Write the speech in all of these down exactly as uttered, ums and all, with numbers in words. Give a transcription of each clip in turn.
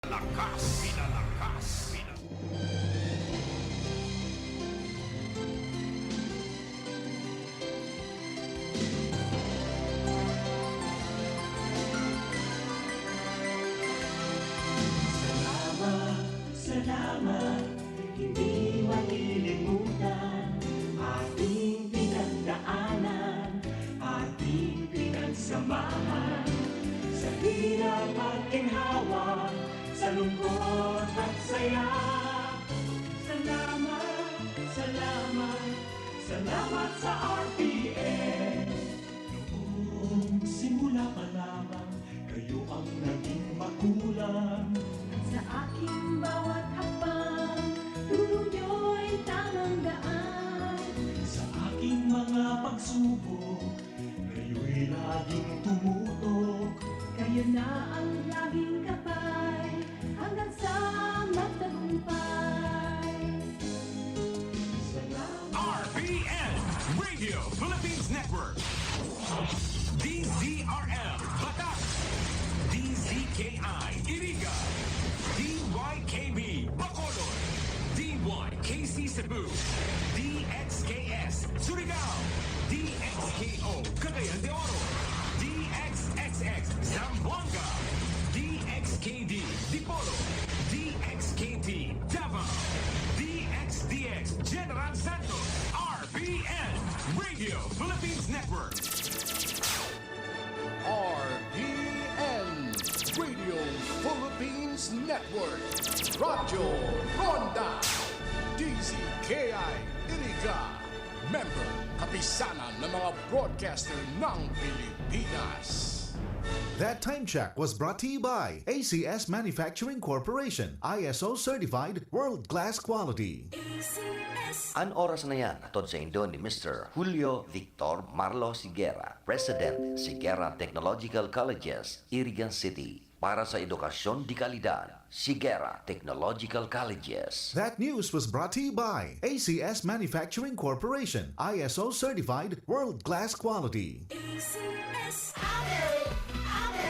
Lakas, pinalakas, pinalakas. Salamat, salamat, hindi malilimutan ating pinagdaanan, ating pinagsamahan. Sa hirap at ginhawa, sa lungkot at saya. Salamat, salamat, salamat sa R P N. Noong simula pa lamang, kayo ang naging magulang. Sa aking bawat hakbang, turo niyo'y tamang daan. Sa aking mga pagsubok, kayo'y laging tumutok. Kayo na ang laging kabay, hanggang sa magtagumpay. Salamat. R P N, Radio Philippines Network. D Z R L, Batak. D Z K I, Iriga. D Y K B, Bacolod. D Y K C Cebu. D X K S, Surigao. D X K O, Cagayan de Oro. D X X X, Zamboanga. D X K D, Dipolog. D X K T, Davao. D X D X, General Santos. R P N, Radio Philippines Network. R P N, Radio Philippines Network, Radyo Ronda, D Z K I, Iriga, member, kapisanan ng mga broadcaster ng Pilipinas. That time check was brought to you by A C S Manufacturing Corporation, I S O certified, world-class quality. An oras na yan, hatod saindo ni Mister Julio Victor Marlos Higuera, President, Higuera Technological Colleges, Irigan City. Para sa edukasyon de kalidad, Higuera Technological Colleges. That news was brought to you by A C S Manufacturing Corporation, I S O certified, world-class quality.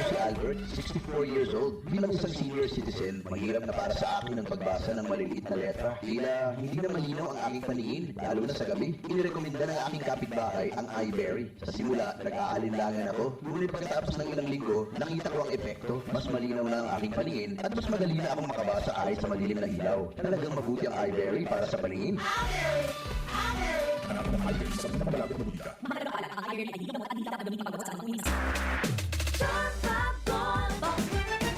Si Albert, sixty-four years old, bilang isang senior citizen, mahirap na para sa akin ang pagbasa ng maliliit na letra. Tila hindi na malinaw ang aking paningin, lalo na sa gabi. Inirekomenda ng aking kapitbahay ang iBerry. Sa simula, nag-aalinlangan ako. Ngunit pagkatapos ng ilang linggo, nakita ko ang epekto. Mas malinaw na ang aking paningin at mas madali na akong makabasa kahit sa madilim na ilaw. Talagang mabuti ang iBerry para sa paningin. Hanapin ang iBerry sa pinakamalapit na botika. Mahalaga paalala, ang iBerry ay hindi gamot at hindi dapat gamitin paggamot sa mga umiinom. Charm Fab Gold Box.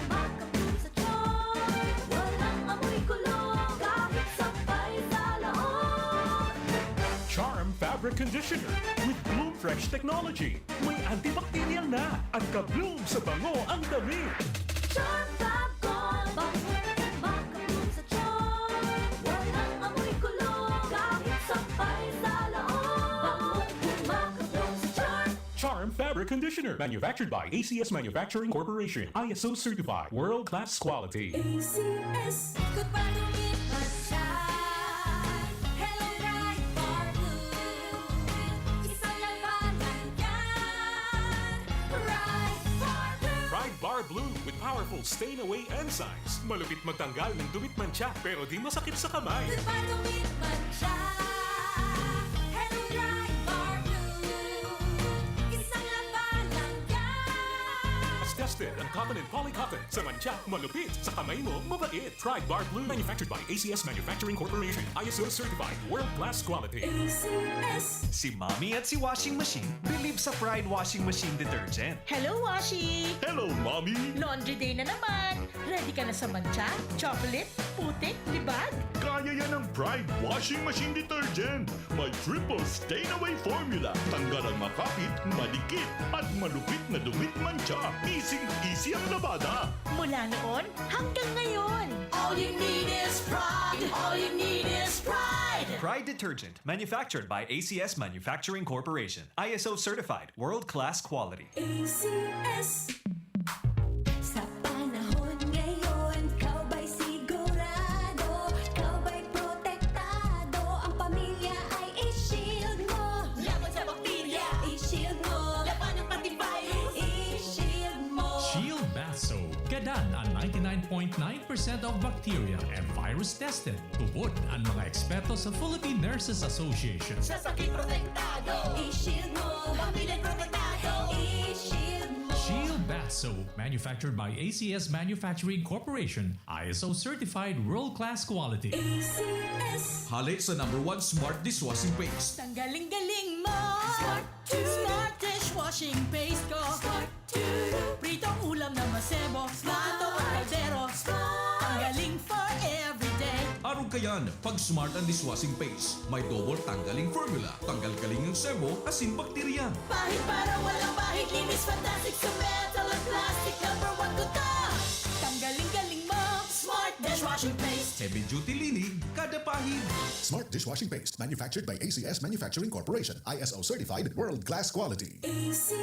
Makapul sa charm. Walang amoy kulo kahit sabay sa loob. Charm Fabric Conditioner with Bloom Fresh Technology. May antibacterial na at ka-bloom sa bango ang damit. Charm Fab Gold Box. Makapul sa charm. Walang amoy kulo kahit sabay sa loob. Bangong makapul sa charm. Charm Fabric Conditioner, manufactured by A C S Manufacturing Corporation, I S O certified, world-class quality. A C S. Goodbye to me, Pride. Hello, Pride Bar Blue. Isang labanan yan. Pride Bar Blue. Pride Bar Blue with powerful stain away enzymes. Malupit magtanggal ng dumit mantsa pero di masakit sa kamay. Goodbye to me, mantsa. Hello, Pride Bar Blue. Isang labanan yan. Tested ang cotton and polycotton. Sa mantsa, malupit. Sa kamay mo, mabait. Pride Bar Blue. Manufactured by A C S Manufacturing Corporation. I S O certified. World-class quality. A C S. Si Mommy at si Washing Machine believe sa Pride Washing Machine Detergent. Hello, Washi! Hello, Mommy! Laundry day na naman! Ready ka na sa mantsa, chocolate, putik, libag? Kaya yan ng Pride Washing Machine Detergent. May triple stain away formula. Tanggal ang makapit, madikit, at malupit na dumit mantsa. Easy-easy ang labada. Mula noon hanggang ngayon. All you need is Pride. All you need is Pride. Pride Detergent, manufactured by A C S Manufacturing Corporation. I S O certified, world-class quality. A C S. Sa panahon ngayon, ikaw ba'y sigurado? Ikaw ba'y protektado? Ang pamilya ay i-shield mo. Laban sa bakterya, i-shield mo. Laban ng antivirus, i-shield mo. Shield Bath Soap. Gadan an ninety-nine point nine percent of bacteria and virus tested. Tubod ang mga eksperto sa Philippine Nurses Association. Sa sakit protektado, i-shield mo. Pamilya protektado, i-shield mo. Shield Bath Soap, manufactured by A C S Manufacturing Corporation, I S O certified world-class quality. A C S. Hale sa number one smart dishwashing paste. Tanggaling-galing mo. Smart to. Smart dishwashing paste ko. Smart to. Pritong ulam na masebo. Smart. Kaldero. Smart. Tanggaling for everyday. Arog kayan, pag smart ang dishwashing paste, may double tanggaling formula, tanggal-galing ang sebo, asin bakterya. Pahid para walang pahid. Linis fantastic sa metal at plastic. Number one ko to. Tanggaling-galing mo. Smart dishwashing paste. Heavy duty linig, kada pahid. Smart dishwashing paste, manufactured by A C S Manufacturing Corporation, I S O certified, world-class quality. A C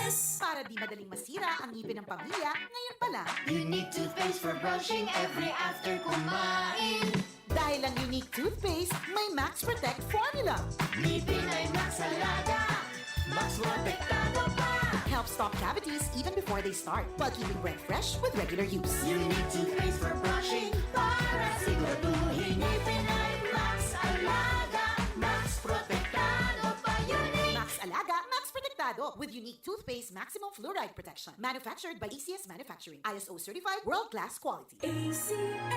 S. Para di madaling masira ang ngipin ng pamilya, ngayon pa lang. Unique toothpaste for brushing every after kumain. Dahil ang Unique Toothpaste may Max Protect Formula. Ngipin ay Max Alaga. Max Protektado pa. Helps stop cavities even before they start, while keeping breath fresh with regular use. Unique toothpaste for brushing para siguraduhin ngipin ay Max Alaga. Max Protektado pa. Unique. Max Alaga, Max Protektado with Unique Toothpaste Maximum Fluoride Protection. Manufactured by A C S Manufacturing. I S O certified, world-class quality. A C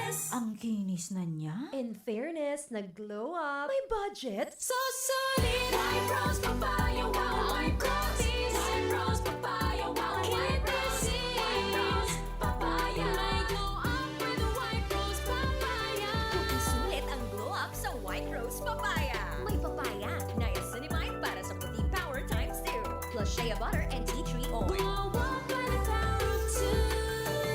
S. Ang kinis na niya. In fairness, nag-glow up. May budget. So solid. White Rose Papaya. Wow, White Rose. White Rose Papaya. Wow, White Rose. White Rose Papaya. May glow up with White Rose Papaya. Sulit ang glow up sa White Rose Papaya. May papaya, niacinamide para sa puting power times two. Plus shea butter and tea tree oil. Glow up with the power of two.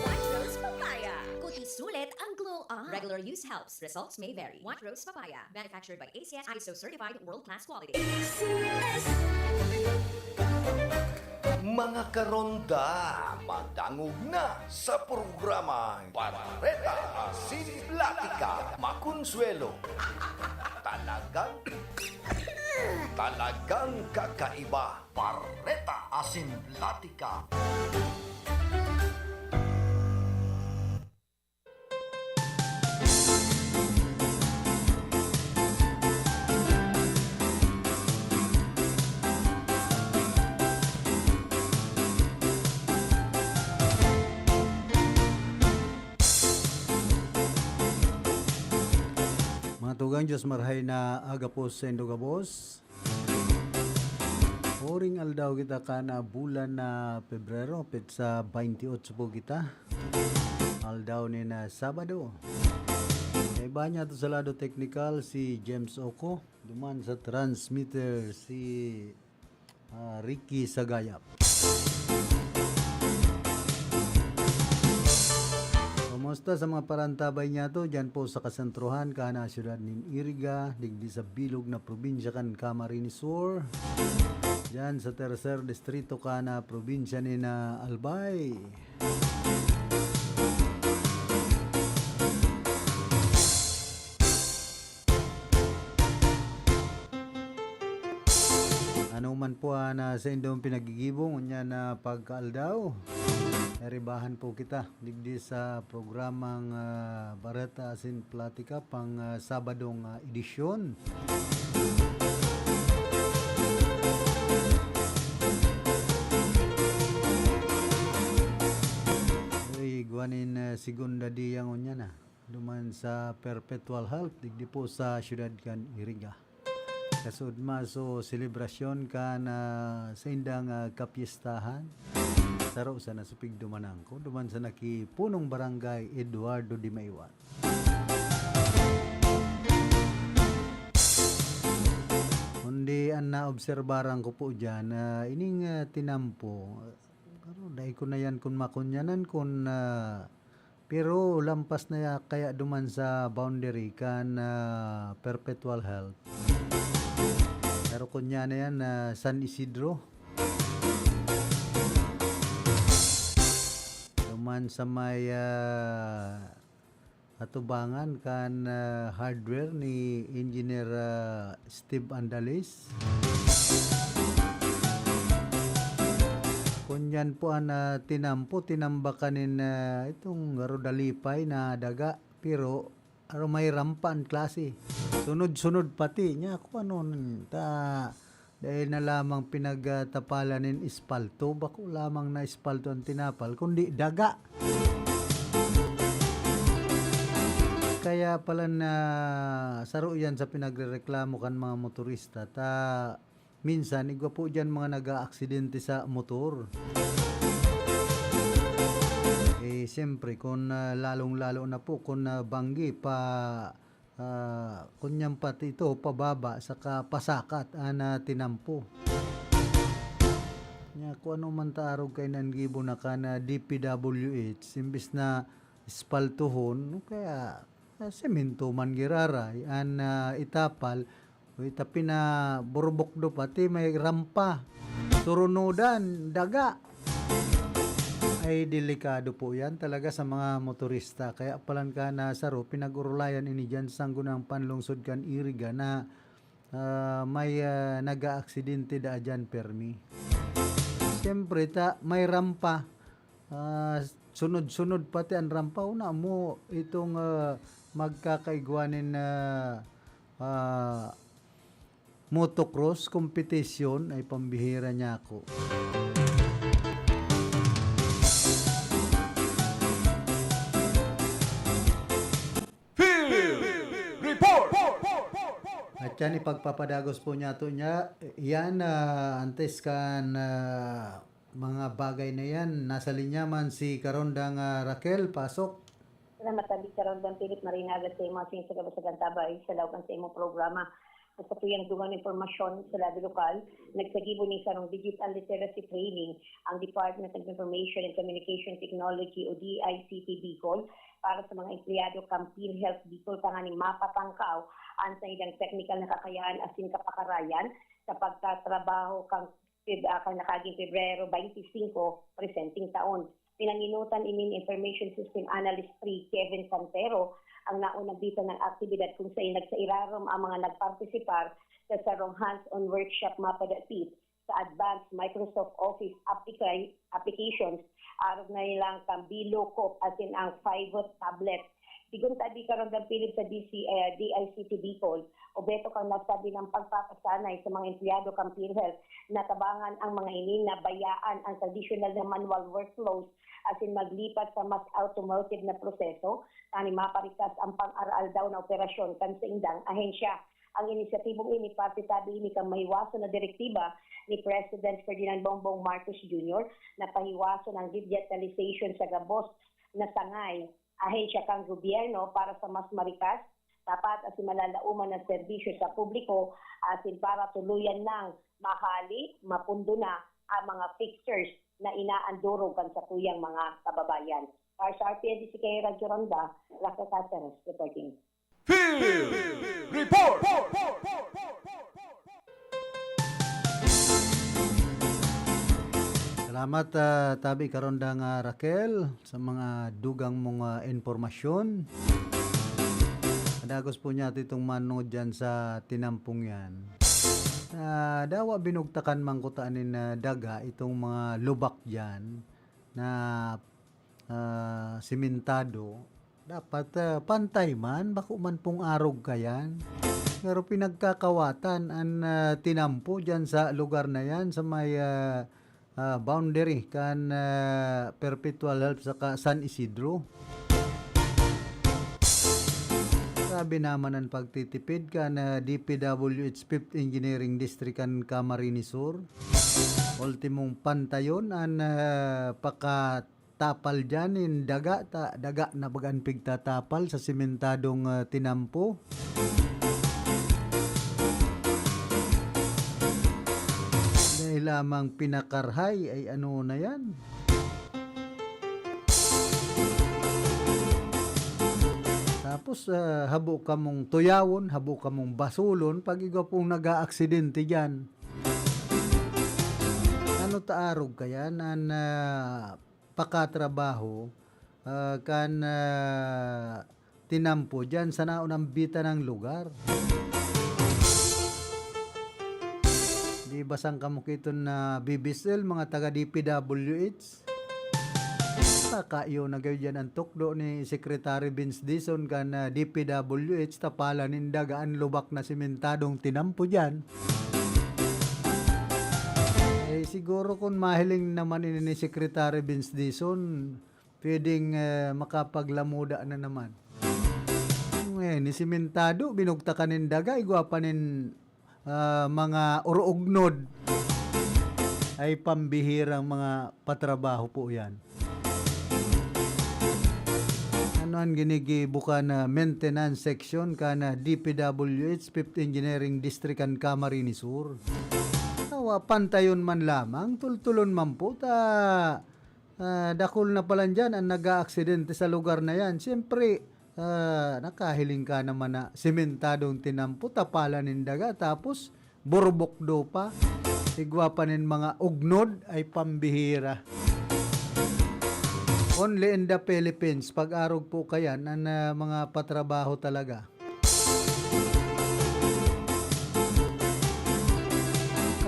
White Rose Papaya. Kuti sulit ang glow up. Regular use helps. Results may vary. White Rose Papaya. Manufactured by A C S, I S O certified, world-class quality. A C S. Mga karonda, madangog na sa programang Bareta Asin Platika, Makonsuelo. Talagang, talagang kakaiba. Bareta Asin Platika. Mga tugang, Diyos marhay na aga po sa indo gabos. Huring aldaw kita kan bulan na Pebrero, petsa twenty-eight po kita. Aldaw ni na Sabado. Kaiba niya to sa lado teknikal si James Oco. Duman sa transmitter si ah, Ricky Sagayap. Kumusta sa mga parantabay niya to? Diyan po sa kasentrohan, kana siyudad nin Iriga, digdi sa bilog na probinsya kan Camarines Sur. Diyan sa tercer distrito, kana probinsya ni na Albay. Ano man po ang ah, sa indong pinagigibong unya na pagkaaldaw, naribahan po kita digdi sa programang ah, Bareta asin Platika pang ah, Sabadong ah, edisyon. Uy, igwa nin ah, segunda diyang unya na. Duman sa Perpetual Health, digdi po sa siyudad kan Iriga. Kasud maso selebrasyon kan ah, sa indang ah, kapyestahan. Saro sa nasupig duman angko, duman sa nakipunong barangay Eduardo de Maiwan. Kundi ang naobserbaran ko po dyan, ah, ining ah, tinampo, pero dai ko na yan kun makunyanan kun ah, pero lampas na ya, kaya duman sa boundary kan ah, Perpetual Health. Pero kunya na yan, ah, San Isidro. Duman sa may ah, atubangan kan ah, hardware ni Engineer ah, Steve Andalis. Kunyan po an, ah, tinampo, tinambakan nin, ah, itong garo dalipay na daga, pero aro may rampa an klase. Sunod-sunod pati. Niya, kung ano, ta, dahil na lamang pinagtapalan nin espalto, bako lamang na espalto ang tinapal, kundi daga. Kaya pala na saro yan sa pinagrereklamo kan mga motorista, ta minsan, igwa po diyan mga nag-aaksidente sa motor. Eh, siyempre, kung, ah, lalong-lalo na po kung, ah, banggi pa, ah, kung yan pati ito, pababa, saka pasakat, ah, na tinampo. Nya, kung ano man ta arog kainan gibo na kan D P W H, imbis na espaltohon, kaya, ah, semento man giraray, an, ah, itapal, o ita pinaburbok do pati may rampa. Surunodan, daga. Ay, delikado po yan talaga sa mga motorista. Kaya palan ka na saro, pinag-urulayan ini dyan, sanggo ng panlungsod kan Iriga na, ah, may, ah, nag-aaksidente daa dyan, permi. Siyempre, ta, may rampa. Ah, sunod-sunod pati an rampa, una mo itong, ah, magkakaigwa nin, ah, ah, motocross competition ay pambihira niya ako. Field Report! At yan, ipagpapadagos po niya to niya. Yan, ah, antes kan, ah, mga bagay na yan. Nasa linya man si Karondang, ah, Raquel, pasok. Salamat, Tabi Karondang Philip Marinaga, sa imong sing sa kabasagan tabay sa laog sa imong programa. Sa tuyang dugang impormasyon sa lado lokal, nagsagibo ning sarong digital literacy training ang Department of Information and Communication Technology o D I C T Bicol para sa mga empleyado kan PhilHealth Bicol tanganing mapatangkaw an saindang teknikal na kakayahan asin kapakarayan sa pagtatrabaho kan Feb-, ah, kan nakaging Pebrero twenty-five, presenteng taon. Pinanginutan ini ni Information System Analyst three, Kevin Santero, ang naunang bisa ng aktibidad kung saan nagsairarom ang mga nagpartisipar sa sarong hands-on workshop mapadapit sa advanced Microsoft Office applica-, applications, arog na nilang kan Bilocop asin ang Pivot tablet. Sigon ta di karon, Dang Philip, sa D C, eh, D I C T Bicol, obheto kan nagsabi ng pagpapasanay sa mga empleyado kan PhilHealth na tabangan ang mga ini na bayaan ang tradisyonal na manual workflows asin maglipat sa mas automated na proseso, tanganing maparikas ang pang-aroaldaw na operasyon kan saindang ahensya. Ang inisyatibong ini parte tabi ini kan mahiwason na direktiba ni President Ferdinand Bongbong Marcos Junior na pahiwason ang digitalization sa gabos na sangay ahensya kan gobyerno para sa mas marikas, tapat asin malalaoman na serbisyo sa publiko, asin para tuluyan nang mahali, mapundo na ang mga fixtures na inaandurog kan satuyang mga kababayan. Para sa R T N D C K Radyo Ronda, Rafa Caceres reporting. Field Report! Salamat, ah, tabi Karondang, ah, Raquel, sa mga dugang mong, ah, impormasyon. Kadagos po niya itong manod dyan sa tinampong yan. Ah, dawa binugtakan man kuta nin, ah, daga itong mga lubak dyan na, ah, simentado. Dapat, ah, pantay man, bako man pong arog kayan. Pero pinagkakawatan an, ah, tinampo dyan sa lugar na yan, sa may, ah, ah, boundary kan, ah, Perpetual Help saka San Isidro. Grabe naman ang pagtitipid kan, ah, D P W H Fifth Engineering District kan Camarines Sur. Ultimong pantayon an, ah, pakatapal dyan nin daga, ta daga na baga an pigtatapal sa simentadong, ah, tinampo. Dahil lamang pinakarhay ay ano na yan. Tapos, ah, habo kamong tuyawon, habo kamong basulon, pag igwa pong nag-aaksidente dyan. Ano ta arog kaya na, na pakatrabaho, ah, kan, ah, tinampo dyan sa naunang bitanang lugar? Di Ibasang kamo kiton na B B S L, mga taga D P W H. Saka iyo na gayo dyan ang tukdo ni Secretary Vince Dizon kan, ah, D P W H, tapalan nin daga an lubak na simentadong tinampo dyan. Eh, siguro kung mahiling naman ini ni Secretary Vince Dizon, pwedeng, eh, makapaglamuda na naman. Eh, ni simentado, binugtakan nin daga, igwa pa nin ah, mga uruugnod ay pambihirang mga patrabaho po yan. Ano ang ginigibo ka na maintenance section ka na D P W H, Fifth Engineering District and Camarines Sur? Awa, pantayon man lamang, tultulon man po ta, ah, dakul na palan dyan ang nag-aaksidente sa lugar na yan. Siyempre, ah, nakahiling ka naman na simentadong tinampo, tapalan nin daga, tapos burubukdo pa. Igwa pa nin mga ugnod ay pambihira. Only in the Philippines, pag-arog po kayan, ang, ah, mga patrabaho talaga.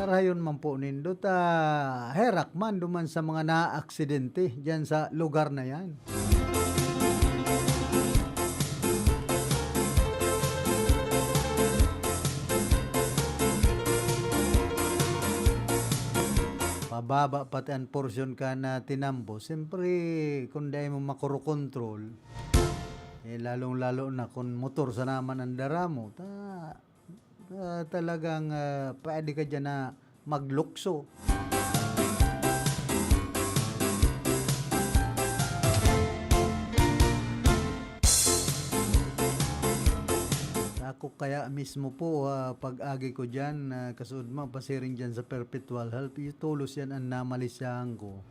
Karayon man po nindo ta herak man duman sa mga naaksidente diyan sa lugar na yan. Pababa pati ang porsyon ka na tinambo. Siyempre, kung dai mo makurokontrol, eh, lalong-lalo na kung motor sana man ang dara mo, ta-, ah, talagang, ah, pwede ka dyan na maglukso. Ako kaya mismo po, ah, pag-agi ko dyan, ah, kasuodma, pasiring dyan sa Perpetual Help, iyo tolos yan ang namalisahan ko.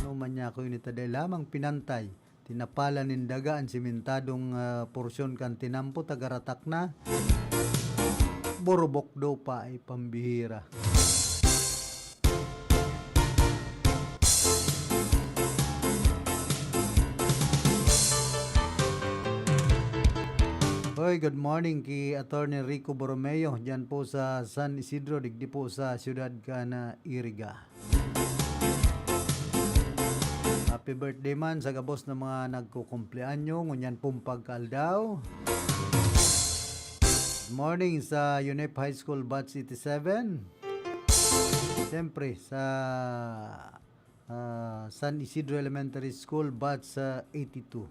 Ano man niya ako, inita dai lamang pinantay. Tinapalan nin daga an simentadong, ah, porsyon kan tinampo ta garatak na. Borobok daw pa ay pambihira. Hoy, good morning ki Attorney Rico Borromeo, diyan po sa San Isidro, digdi po sa siyudad kan Iriga. Happy birthday man sa gabos na mga nagkukumpleanyo ngunyan pong pagkaaldaw. Good morning sa UNEP High School Batch eighty-seven. Siyempre, sa, ah, San Isidro Elementary School Batch, ah, eighty-two.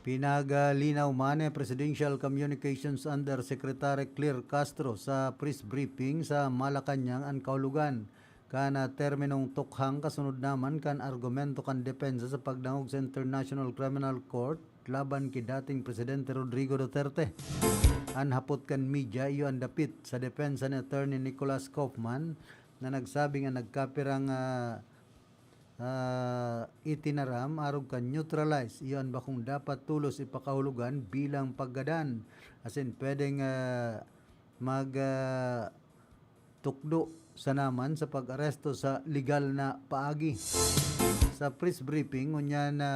Pinagalinaw man ni Presidential Communications Undersecretary Claire Castro sa press briefing sa Malacañang an kahulogan kan terminong tukhang kasunod naman kan argumento kan depensa sa pagdangog sa International Criminal Court laban ki dating Presidente Rodrigo Duterte. An hapot kan media iyo an dapit sa depensa ni Attorney Nicholas Kaufman na nagsabing an nagkapirang, ah, ah, itinaram arog kan neutralize iyo an bakong dapat tolos ipakahulogan bilang paggadan, asin pwedeng, ah, mag, ah, tukdo sana man sa pag-aresto sa legal na paagi. Sa press briefing, ngunyan na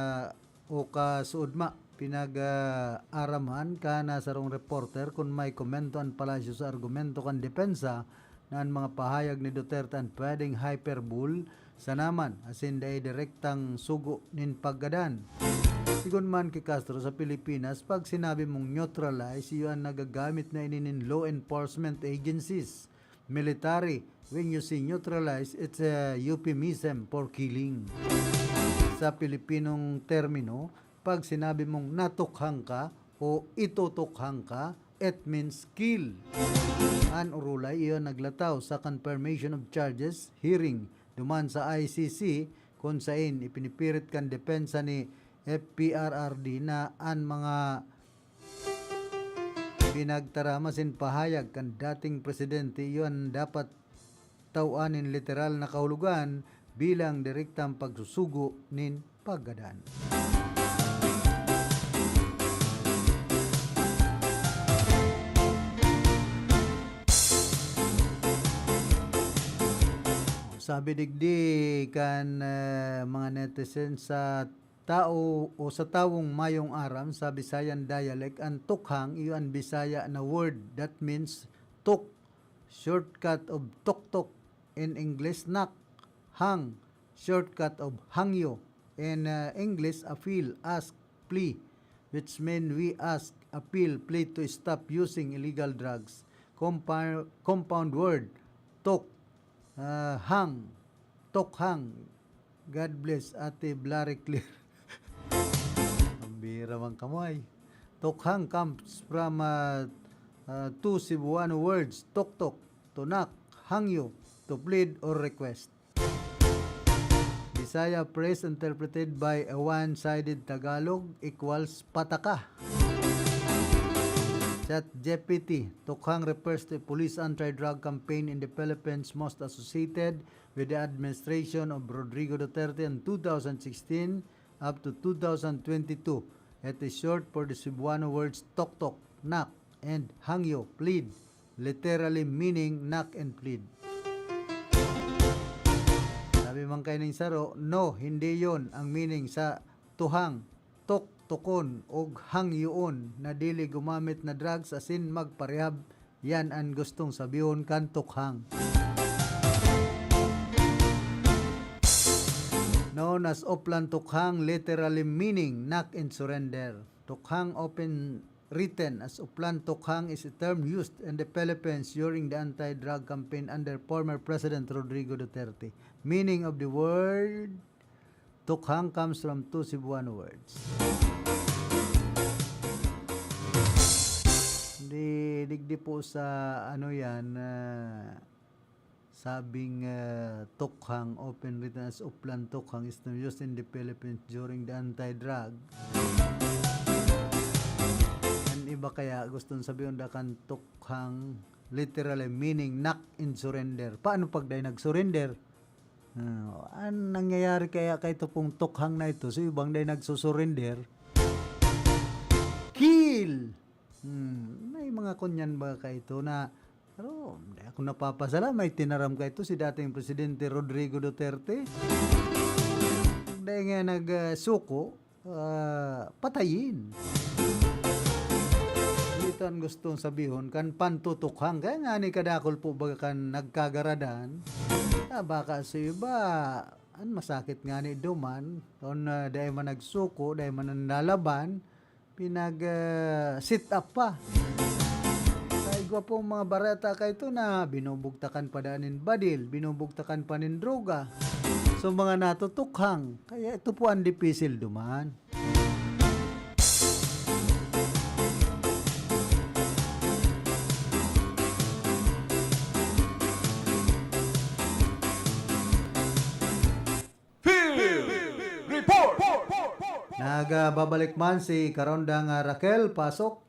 o kasuodma, pinag-aaraman kan sarong reporter kun may komento an palasyo sa argumento kan depensa na an mga pahayag ni Duterte an pwedeng hyperbole sana man asin dai direktang sugo nin paggadan. Sigon man ki Castro, sa Pilipinas, pag sinabi mong neutralize, iyo an nagagamit na ini nin law enforcement agencies, military. When you say neutralize, it's a euphemism for killing. Sa Pilipinong termino, pag sinabi mong natukhang ka o itutukhang ka, it means kill. An orolay iyo naglataw sa confirmation of charges hearing duman sa I C C, kun sain ipinipirit kan depensa ni F P R R D na an mga pinagtarama sin pahayag kan dating presidente iyo an dapat taw-an nin literal na kahulogan bilang direktang pagsusugo nin paggadan. Sabi digdi kan, eh, mga netizen, sa tao o sa tawong mayong aram sa Bisayan dialect, an tukhang iyo an Bisaya na word that means tuk, shortcut of tuktok, in English nak, hang, shortcut of hangyo, in, uh, English appeal, ask, plea, which mean we ask, appeal, plead to stop using illegal drugs. Compound, compound word, tok, uh, hang, tokhang. God bless, Ate Blare Clear. Ang bira man kamo ay. Tokhang comes from, uh, uh, two Cebuano words, toktok, to knock, hangyo, to plead or request. Bisaya phrase interpreted by a one-sided Tagalog equals pataka. Chat G P T, tukhang refers to a police anti-drug campaign in the Philippines most associated with the administration of Rodrigo Duterte in two thousand sixteen up to two thousand twenty-two. It is short for the Cebuano words toktok, knock, and hangyo, plead, literally meaning knock and plead. Sabi man kaining saro, "No, hindi yon ang meaning sa tuhang, tok, tokon, ug hangyoon na dili gumamit na drugs asin magparehab. Yan an gustong sabihon kan tukhang." Known as Oplan Tukhang, literally meaning knock and surrender. Tukhang, often written as Oplan Tukhang, is a term used in the Philippines during the anti-drug campaign under former President Rodrigo Duterte. Meaning of the word tukhang comes from two Cebuano words. Di, digdi po sa ano yan, ah, sabing, ah, tukhang, often written as Oplan Tukhang, is used in the Philippines during the anti-drug. An iba kaya gustong sabihon da kan tukhang, literally meaning knock and surrender. Paano pag dai nag-surrender? Ah, an nangyayari kaya kaito pong tukhang na ito, so ibang dai nagsusurrender, kill! Hmm, may mga kunyan ba kaito na, pero dai ako napapasala, may tinaram kaito si dating Presidente Rodrigo Duterte. Dai nga nag, ah, suko, ah, patayin. Ito an gustong sabihon kan pantutukhang. Kaya nga ni kadakol po baga kan nagkagaradan. Ah, baka sa iba, an masakit nga ni duman, kun, ah, dai man nagsuko, dai man nanlalaban, pinag, ah, sit up pa. Sa igwa pong mga bareta kaito na binubugtakan pa daan nin badil, binubugtakan pa nin droga. So, mga natutukhang, kaya ito po ang dipisil duman. Field Report! Nagbabalik man si Karondang, ah, Raquel, pasok.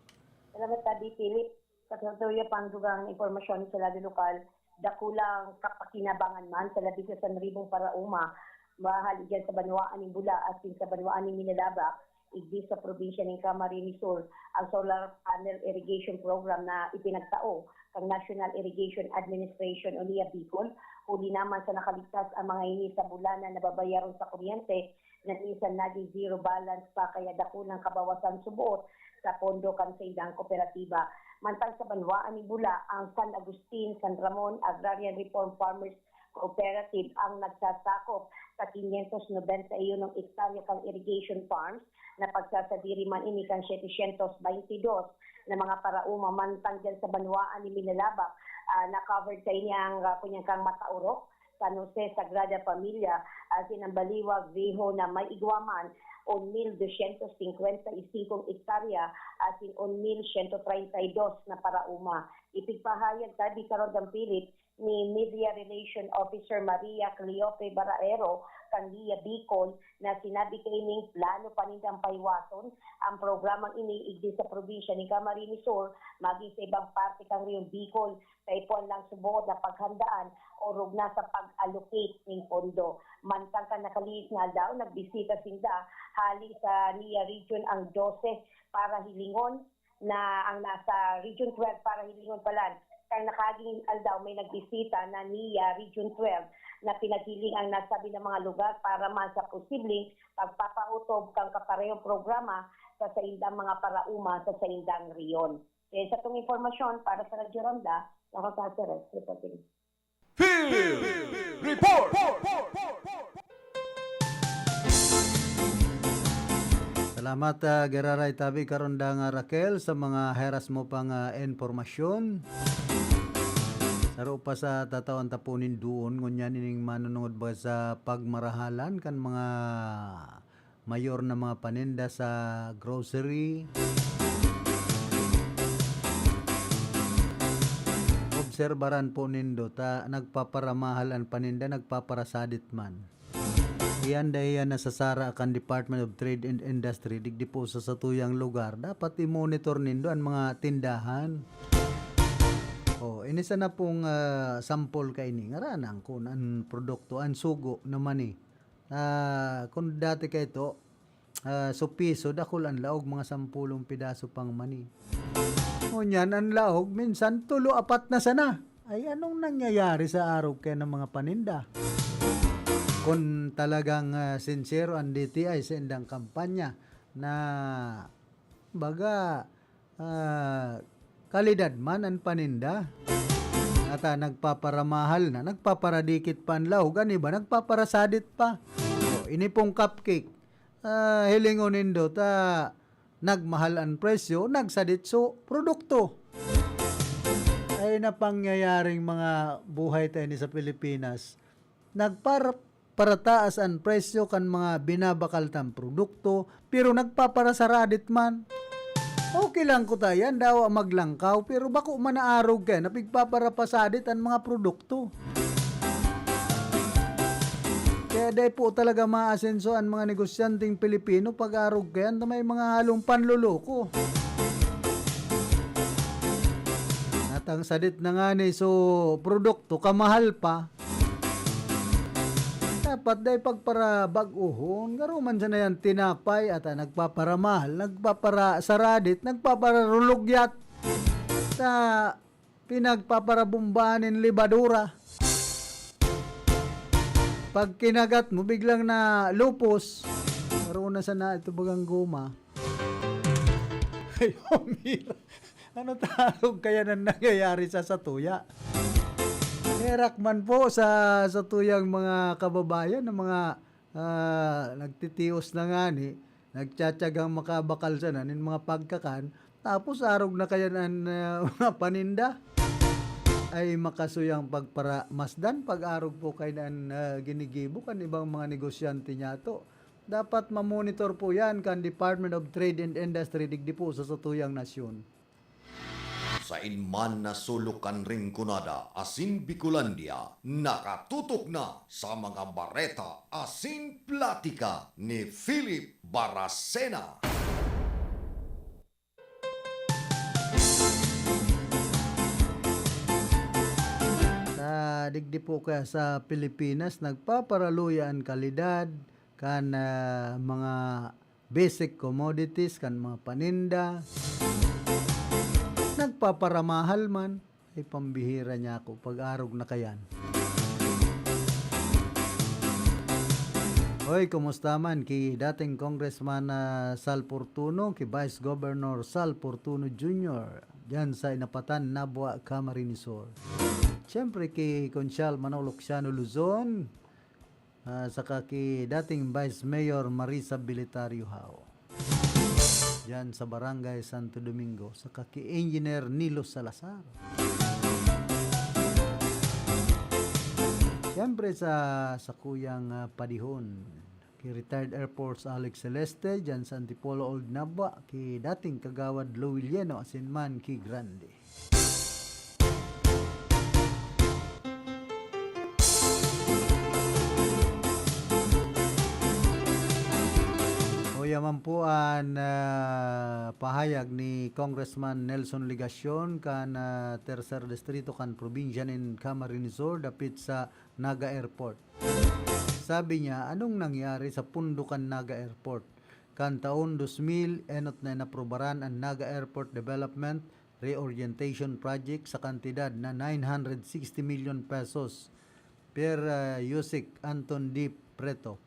Salamat, Tadi Philip. Sa tutuya pang dugang impormasyon sa lado lokal, dakulang kapakinabangan man sa labi sa sanribong paraoma, mahal igyan sa banwaan nin Bula asin sa banwaan nin Minalabac, igdi sa probinsya nin Camarines Sur, ang solar panel irrigation program na ipinagtao kan National Irrigation Administration o NIA Bicol, huli naman sa nakaligtas ang mga ini sa bulanan na babayaron sa kuryente na minsan naging zero balance pa, kaya dakulang kabawasan suboot sa pondo kan saindang kooperatiba. Mantang sa banwaan nin Bula, ang San Agustin, San Ramon Agrarian Reform Farmers Cooperative ang nagsasakop sa quinientos noventa y uno hektarya kan irrigation farms na pagsasadiri man ini kan setecientos baynte dos na mga paraoma, mantang diyan sa banwaan nin Minalabac, ah, na-covered sa ini ang, ah, kunyang kang Mataurok, San Jose, Sagrada Familia, asin ang Baliwag Viejo na may igwa man, un mil dosyentos singkwenta y singko hektarya, asin un mil siyento treinta y dos na paraoma. Ipigpahayag ta, di karon, Philip, ni Media Relation Officer Maria Cleofe Baraero kan NIA Bicol na sinabi kaining plano pa nindang pahiwason ang programang ini igdi sa probinsya nin Camarines Sur, magin sa ibang parte kan Rehiyon Bicol, kaipuhan lang suboot na paghandaan o rugna sa pag-allocate ning pondo. Mantang kan nakalihis nga aldaw, nagbisita sinda hali sa NIA Region ang dose para hilingon na ang nasa Region twelve para hilingon palan. Kan nakaaging aldaw, may nagbisita na NIA Region twelve na pinaghiling ang nasabi na mga lugar para man sa posibleng pagpapautob kan kaparehong programa sa saindang mga paraoma sa saindang rehiyon. Kaya sa itong impormasyon para sa Radyo Ronda, ako sa Ceres, reporting. Field Report! Salamat, ah, giraray tabi karon da nga Raquel sa mga heras mo pang, ah, impormasyon. Saro pa sa tatawan ta po nin duon, ngunyan ining manunungod ba sa pagmarahalan kan mga mayor na mga paninda sa grocery. Obserbaran po nindo ta nagpaparamahal an paninda, nagpaparasadit man. Iyan dai iyan nasasara kan Department of Trade and Industry digdi po sa satuyang lugar. Dapat i-monitor nindo an mga tindahan. Oh, ini sana pong, ah, sample kaini. Ngaranan ko na an produkto, an sugo na mani. Ah, kun dati kaito, ah, su piso, dakul an laog, mga sampulong pidaso pang mani. Ngunyan, an laog, minsan tulo, apat na sana. Ay, anong nangyayari sa arog kaya ng mga paninda? Kung talagang, ah, sincero ang D T I sa indang kampanya na, baga, ah, kalidad man an paninda. At, ah, nagpaparamahal na, nagpaparadikit pa an laog, an iba nagpaparasadit pa. O, ini pong cupcake, ah, hilingon nindo ta nagmahal an presyo, nagsadit so produkto. Ay, napangyayaring mga buhay tayo ni sa Pilipinas. Nagpar-, parataas an presyo kan mga binabakal tang produkto, pero nagpaparasaradit man. Okay lang ko ta yan, dawa maglangkaw, pero bako man naarog kaya na pigpaparapasadit an mga produkto. Kaya dai po talaga maasenso an mga negosyanteng Pilipino pag-arog kaya na may mga halong panloloko. Natang sadit na nga ni so produkto, kamahal pa. Dapat dai pagparabag-ohon, garo man siya na yan tinapay, at, ah, nagpaparamahal, nagpaparasaradit, nagpapararulugyat. Sa pinagpaparabombahan nin libadura. Pag kinagat mo, biglang na lupos. Garo na sana ito bagang goma. Ay, Omira. Ano tarog kaya na nangyayari sa satuya? Herak man po sa satuyang mga kababayan na mga, ah, nagtitios na ngani, nagtsatsagang makabakal sana nin mga pagkakan, tapos arog na kaya an, ah, mga paninda. Ay, makasuyang pagparamasdan, pag-arog po kaya an, ah, ginigibo kan ibang mga negosyante niyato. Dapat mamonitor po yan kan Department of Trade and Industry digdi po sa satuyang nasyon. Sain man na sulok kan Rinconada asin Bicolandia, nakatutok na sa mga bareta asin platika ni Philip Baracena. Sa digdi po kaya sa Pilipinas, nagpaparaluya an kalidad kan, ah, mga basic commodities, kan mga paninda. Nagpaparamahal man. Ay, pambihira niya ako. Pag-arog na kayan. Hoy, kumusta man ki dating Congressman, ah, Sal Fortuno, ki Vice Governor Sal Fortuno Junior, diyan sa Inapatan, Nabua, Camarines Sur? Siyempre, ki Conchal Manolo Xiano Luzon, ah, saka ki dating Vice Mayor Marisa Bilitario Jao, diyan sa Barangay Santo Domingo, saka ki Engineer Nilo Salazar. Siyempre, sa, sa kuyang, ah, padihon, ki Retired Air Force Alex Celeste, diyan sa Antipolo Old Nabua, ki dating Kagawad Lou Villeno, asin man ki Grande. O, yaman po an, ah, pahayag ni Congressman Nelson Legacion kan, ah, Tercer Distrito kan probinsya nin Camarines Sur dapit sa Naga Airport. Sabi niya, anong nangyari sa pundo kan Naga Airport? Kan taon dos mil, enot na inaprobaran an Naga Airport Development Reorientation Project sa kantidad na nine hundred sixty million pesos. Pierre, ah, Yusik Anton D. Preto.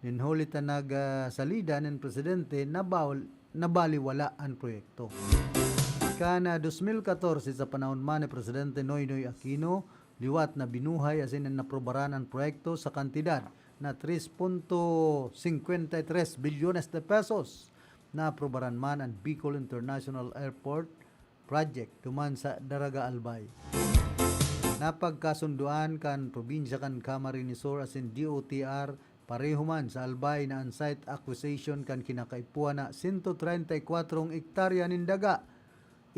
Nin huli ta nag, ah, salida nin presidente, nabawal, nabaliwala an proyekto. Kan, ah, dos mil katorse, sa panahon man ni Presidente Noynoy Aquino, liwat na binuhay asin naprobaran an proyekto sa kantidad na tres punto cincuenta y tres bilyones de pesos. Naprobaran man an Bicol International Airport Project duman sa Daraga, Albay. Napagkasundoan kan probinsya kan Camarines Sur asin D O T R pareho man sa Albay na an site acquisition kan kinakaipuhan na sento treinta y kwatro hektarya nin daga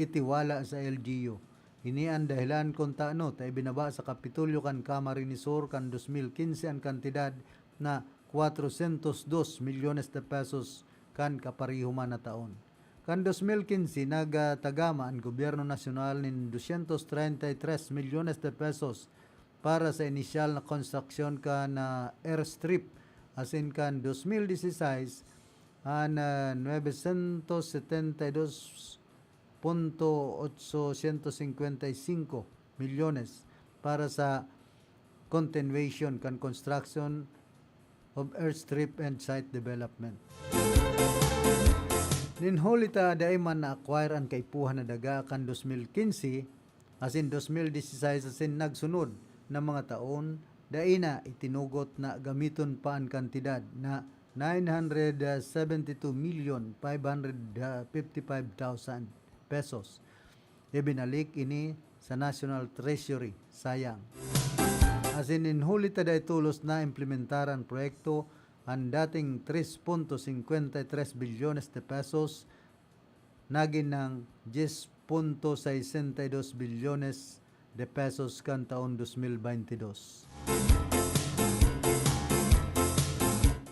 itiwala sa L G U. Ini an dahilan kun tano ta ibinaba sa Kapitolyo kan Camarines Sur kan dos mil quince an kantidad na cuatrocientos dos milyones de pesos kan kapareho man na taon. Kan dos mil quince, nagtagama an gobyerno nasyonal nin doscientos treinta y tres milyones de pesos para sa inisyal na konstruksyon kan, ah, airstrip, asin kan dos mil dieciséis, an, ah, nuebesientos setenta y dos punto ochocientos cincuenta y cinco milyones para sa continuation kan construction of airstrip and site development. Nin huli ta dai man na-acquire an kaipuhan na daga kan dos mil quince asin dos mil dieciséis asin nagsunod na mga taon, dai na itinugot na gamiton pa an kantidad na nine hundred seventy two million five hundred fifty five thousand pesos. Ibinalik ini sa National Treasury. Sayang. Asin nin huli ta dai tolos na implementar an proyekto, an dating tres punto cincuenta y tres bilyones de pesos nagin nang diez punto sesenta y dos bilyones de pesos kan taon dos mil bayntidos.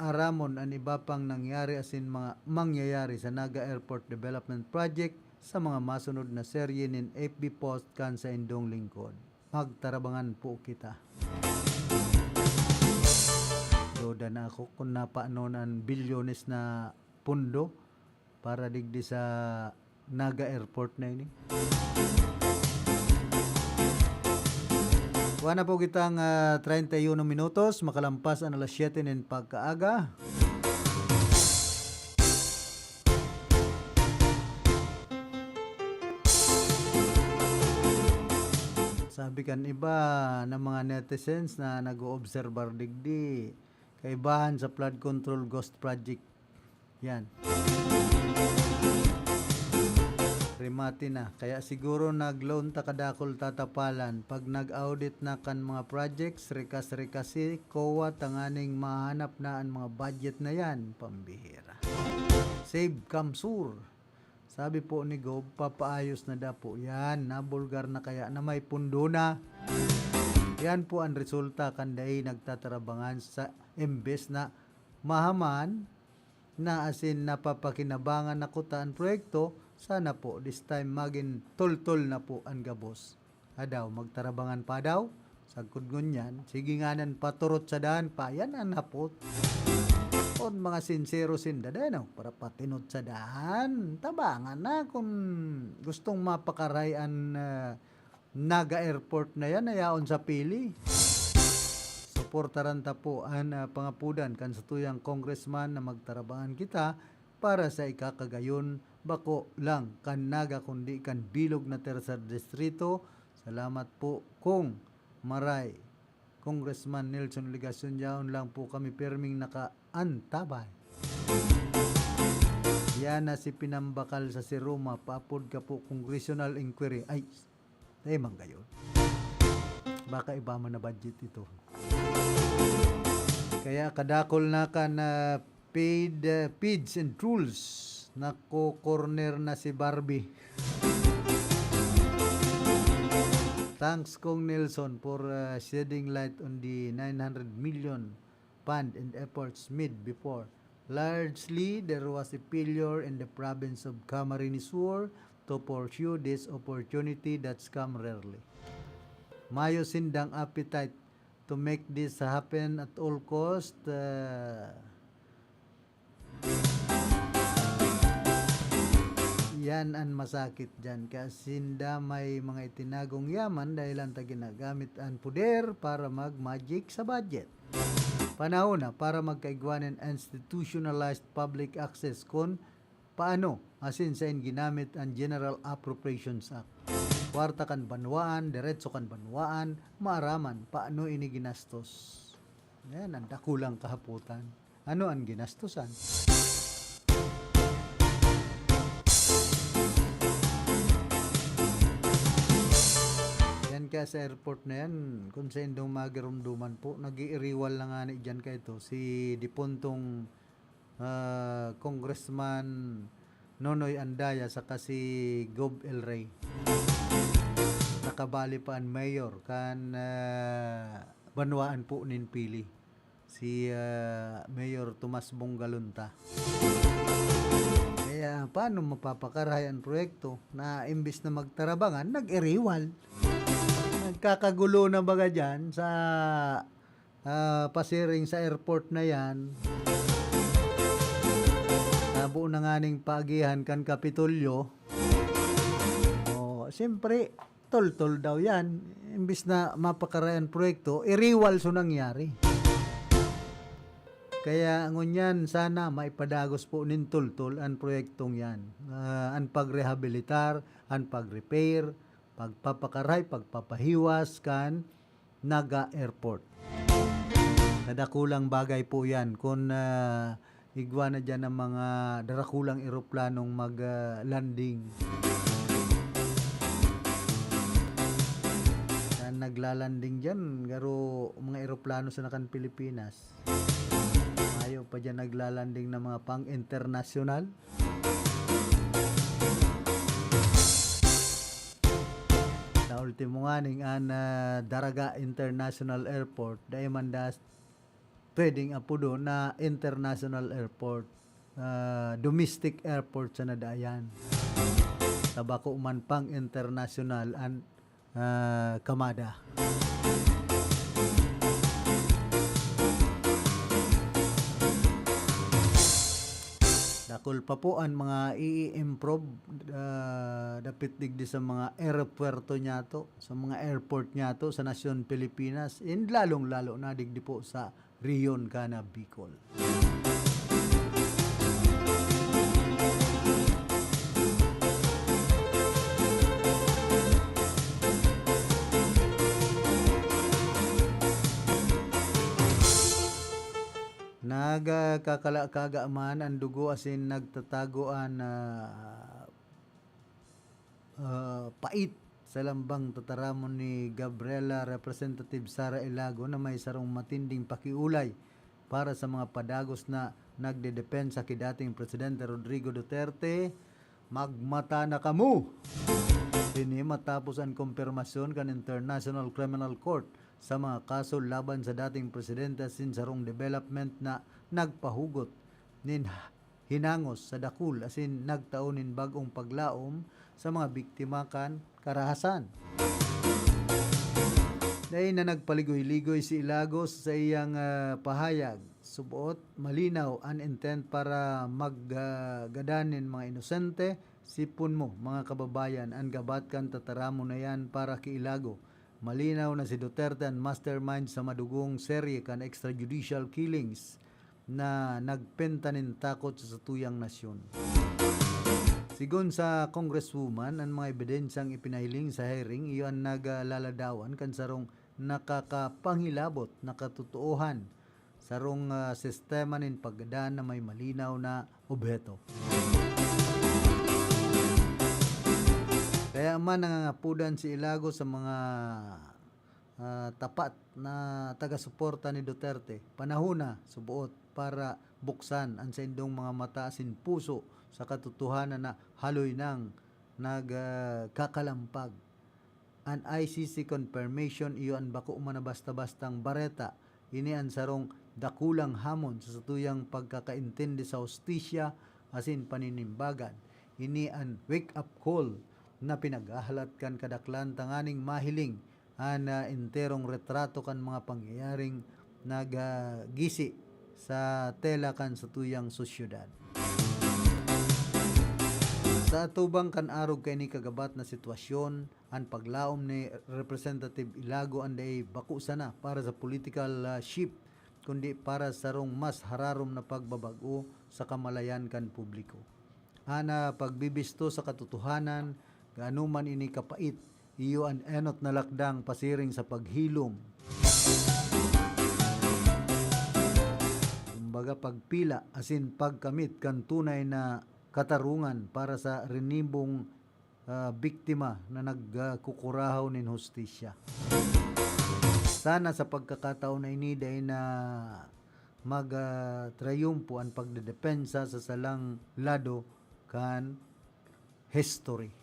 Aramon an iba pang nangyari asin mga mangyayari sa Naga Airport Development Project sa mga masunod na serye nin F B post kan saindong lingkod. Magtarabangan po kita. Duda na ako kung napaano na an bilyones na pundo para digdi sa Naga Airport na ini. Kuha na po kitang, ah, treinta y uno minutos, makalampas an alas siyete nin pagkaaga. Sabi kan iba na mga netizens na nag-oobserbar digdi, kaibahan sa flood control ghost project. Yan. Remate na. Kaya siguro nag-loan ta kadakul tatapalan. Pag nag-audit na kan mga projects, rikas-rikasi, COA, tanganing mahanap na an mga budget na yan. Pambihira. Save Kamsur. Sabi po ni Gob, papaayos na daw po. Yan, nabulgar na kaya na may pundo na. Yan po ang resulta kan dai nagtatarabangan sa imbes na mahaman na asin napapakinabangan na kuta an proyekto, sana po this time magin toltol na po an gabos. Adaw, magtarabangan pa daw? Sagkod ngunyan, sige nganan paturot sa daan pa, yan an hapot. Kun mga sinsero sinda, dai na para patinod sa daan. Tabangan na kun gustong mapakaray an, ah, Naga Airport na yan, na yaon sa pili. Suportaran ta po an, ah, pangapodan kan satuyang congressman na magtarabangan kita para sa ikakagayon, bako lang kan Naga kundi kan bilog na Tercer Distrito. Salamat po, Kong Maray. Congressman Nelson Legacion, yaon lang po kami pirming nakaantabay. Yan na si Pinambakal sa si Roma, paapod ka po congressional inquiry. Ay, ay, man gayon. Baka iba man na budget ito. Kaya kadakol na kan, ah, paid, ah, feeds and trolls. Nako-corner na si Barbie. Thanks, Kong Nelson, for, ah, shedding light on the nine hundred million fund and efforts made before. Largely, there was a failure in the province of Camarines Sur to pursue this opportunity that's come rarely. Mayo sindang appetite to make this happen at all cost. Ah, Yan an masakit diyan, kaya sinda may mga itinagong yaman dahelan ta ginagamit an poder para mag-magic sa budget. Panahon na para magkaigwa nin institutionalized public access kun paano asin saen ginamit an General Appropriations Act. Kwarta kan banwaan, diretso kan banwaan, maaraman paano ini ginastos. Yan an dakulang kahapotan. Ano an ginastosan? Yan kaya sa airport na yan, kung sa indong magirumduman po, nag-iiriwal na nga ni dyan kaito, si dipuntong, ah, Congressman Nonoy Andaya saka si Gov El Rey. Nakabali pa an mayor kan, ah, banwaan po nin Pili, si, ah, Mayor Tomas Bongalunta. Kaya paano mapapakarahay an proyekto na imbis na magtarabangan, nag-iriwal? Nagkakagulo na baga dyan sa, ah, pasiring sa airport na yan. Sabo na nga ning paagihan kan Kapitolyo. O, siyempre, toltol daw yan. Imbis na mapakarahay an proyekto, iriwal so nangyari. Kaya ngunyan, sana maipadagos po nin toltol an proyektong yan. Ah, an pagrehabilitar, an pag-repair, pagpapakarahay, pagpapahiwas kan Naga Airport. Kadakulang bagay po yan. Kun, ah, igwa na dyan ang mga darakulang eroplanong mag, ah, landing. Yan, naglalanding dyan, garo mga eroplano sa nakan Pilipinas. Mayo pa dyan naglalanding na mga pang-internasyonal. Sa ultimo nganing an, ah, Daraga International Airport, dai man das pwedeng apodon na international airport. Ah, domestic airport sana dayan. Tabako man pang international an, ah, kamada. Dakul pa po an mga i-improve, ah, dapit digdi sa mga aeropuerto niyato, sa mga airport niyato sa nasyon Pilipinas, and lalong-lalo na digdi po sa rehiyon kan Bicol. Nagkakalakaga man an dugo asin nagtatago an, ah, ah, pait sa lambang tataramon ni Gabriela Representative Sara Ilago na may sarong matinding pakiolay para sa mga padagos na nagdedepensa ki dating Presidente Rodrigo Duterte. Magmata na kamo! Ini matapos an kumpirmasyon kan International Criminal Court sa mga kaso laban sa dating presidente asin sarong development na nagpahugot nin hinangos sa dakul asin nagtao nin bag-ong paglaom sa mga biktima kan karahasan. Dai na nagpaligoy-ligoy si Ilagos sa iyang, ah, pahayag. Suboot, malinaw an intent para mag, ah, gadan nin mga inosente. Sipon mo, mga kababayan, an gabat kan tataramon na yan para ki Ilago. Malinaw na si Duterte an mastermind sa madugong serye kan extrajudicial killings na nagpenta nin takot sa satuyang nasyon. Sigon sa Congresswoman, an mga ebidensyang ipinahiling sa hearing iyo an naglaladawan kan sarong nakakapangilabot na katotoohan, sarong, ah, sistema nin paggadan na may malinaw na obheto. Kaya man nangangapodan si Ilago sa mga ah, tapat na taga-suporta ni Duterte, panahon na, suboot, para buksan an saindong mga mata asin puso sa katotohanan na haloy nang nag, ah, kakalampag. An I C C confirmation iyo an bako man na basta-bastang bareta. Ini an sarong dakulang hamon sa satuyang pagkakaintindi sa hustisya asin paninimbagan. Ini an wake-up call na pinaghahalat kan kadaklan tanganing mahiling an, ah, enterong retrato kan mga pangyayaring nagagisi sa tela kan satuyang sosyedad. Sa atubang kan arog kaini kagabat na sitwasyon, an paglaom ni Representative Ilago an dai bako sana para sa political, ah, shift, kundi para sa sarong mas hararom na pagbabag-o sa kamalayan kan publiko. An, ah, pagbibisto sa katotohanan, gaano man ini kapait, iyo an enot na lakdang pasiring sa paghilom. Kumbaga, pagpila asin pagkamit kan tunay na katarungan para sa rinibong, ah, biktima na nagkukurahaw nin hustisya. Sana sa pagkakataon na ini, dai na mag, ah, trayumpo an pagdedepensa sa salang lado kan history.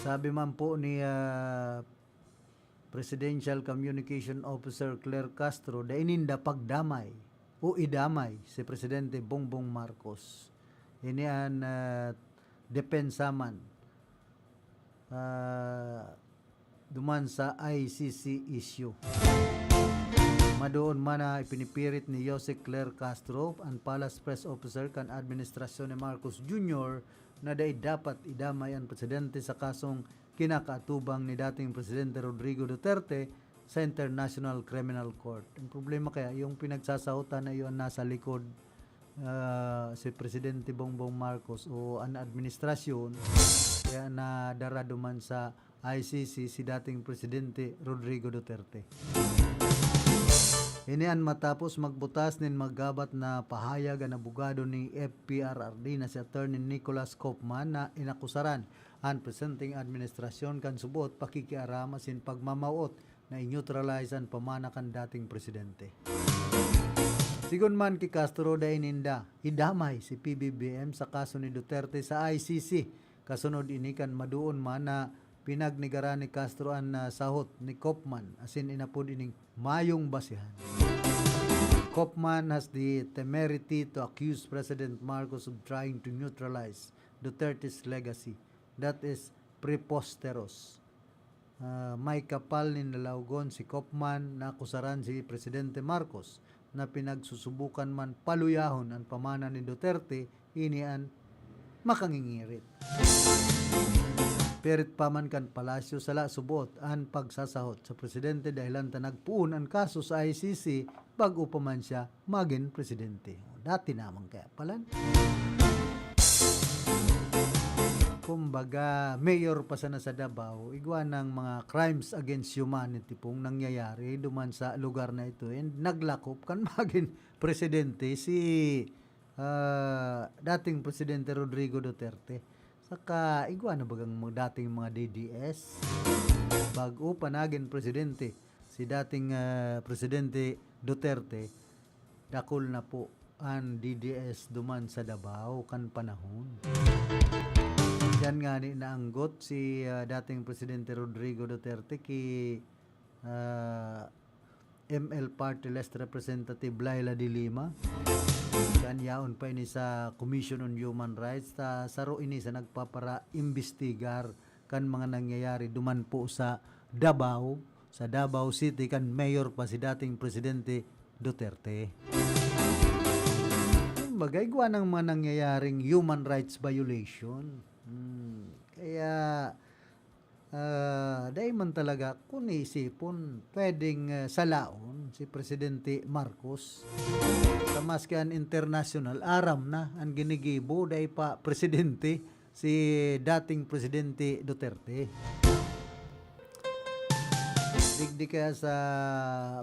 Sabi man po ni, ah, Presidential Communication Officer Claire Castro, dai ninda pagdamay o idamay si Presidente Bongbong Marcos. Ini an, ah, depensa man, ah, duman sa I C C issue. Madoon man na ipinipirit ni Jose Claire Castro, an Palace Press Officer kan administrasyon ni Marcos Junior, na dai dapat idamay an presidente sa kasong kinakaatubang ni dating Presidente Rodrigo Duterte sa International Criminal Court. Ang problema kaya, yung pinagsasahotan na iyon nasa likod, ah, si Presidente Bongbong Marcos o an administrasyon, kaya nadara duman sa I C C si dating Presidente Rodrigo Duterte. Ini an matapos magbutas nin magabat na pahayag an abogado ni F P R R D na si Attorney Nicholas Kaufman na inakusaran an presenteng administrasyon kan subot pakikiaram asin pagmamawot na i-neutralize an pamana kan dating presidente. Sigon man ki Castro, dai ninda idamay si P B B M sa kaso ni Duterte sa I C C. Kasunod ini kan madoon man na pinagnegaran ni Castro an, ah, sahot ni Kaufman asin inapod ining mayong basehan. Kaufman has the temerity to accuse President Marcos of trying to neutralize Duterte's legacy. That is preposterous. Ah, may kapal nin lalawgon si Kaufman na akusaran si Presidente Marcos na pinagsusubukan man paluyahon an pamana ni Duterte, ini an makangingirit. Pirit pa man kan Palasyo, sala subot an pagsasahot sa presidente dahelan ta nagpoon an kaso sa I C C bago pa man siya magin presidente. Dati naman kaya palan. Kumbaga, mayor pa sana sa Davao, igwa ng mga crimes against humanity pong nangyayari duman sa lugar na ito. And naglakop kan magin presidente si, ah, dating Presidente Rodrigo Duterte. Saka, igwa na bagang mga dating mga D D S. Bago pa nagin presidente si dating, ah, Presidente Duterte, dakul na po an D D S duman sa Davao kan panahon. Diyan ngani naanggot si, ah, dating Presidente Rodrigo Duterte ki, ah, M L Party List Representative Leila de Lima. Kan yaon pa ini sa Commission on Human Rights, ta saro ini sa nagpapara-imbestigar kan mga nangyayari duman po sa Davao, sa Davao City, kan mayor pa si dating Presidente Duterte. Kumbaga, igwa ng mga nangyayaring human rights violation. Hmm, kaya, ah, dai man talaga, kung iisipon, pwedeng, ah, salaon si Presidente Marcos. Sa maski an internasyonal, aram na an ginigibo, dai pa presidente si dating Presidente Duterte. Digdi kaya sa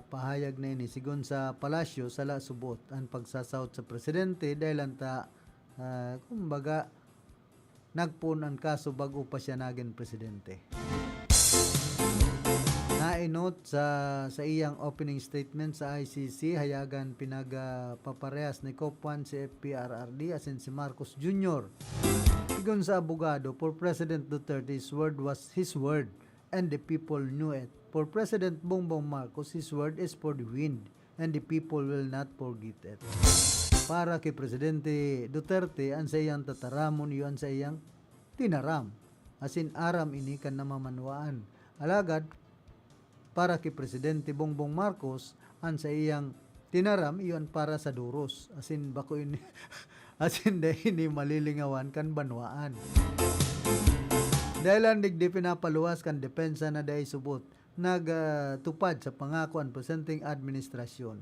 pahayag na ini, sigon sa Palasyo, sala subot an pagsasahot sa presidente dahil anta, ah, kumbaga, nagpoon an kaso bago pa siya nagin presidente. Nainot sa, sa iyang opening statement sa I C C, hayagan pinagpaparehas ni Kaufman si F P R R D asin si Marcos Junior. Sigon sa abogado, for President Duterte, his word was his word, and the people knew it. For President Bongbong Marcos, his word is for the wind, and the people will not forget it. Para ki Presidente Duterte, an saiyang tataramon iyo an saiyang tinaram. asin aram ini kan namamanwaan. Alagad, para ki Presidente Bongbong Marcos, an saiyang tinaram iyo an para sa doros, asin bako ini, asin dai ini malilingawan kan banwaan. Dahelan digdi pinapaluwas kan depensa na dai subot nag, ah, tupad sa pangako an presenteng administrasyon.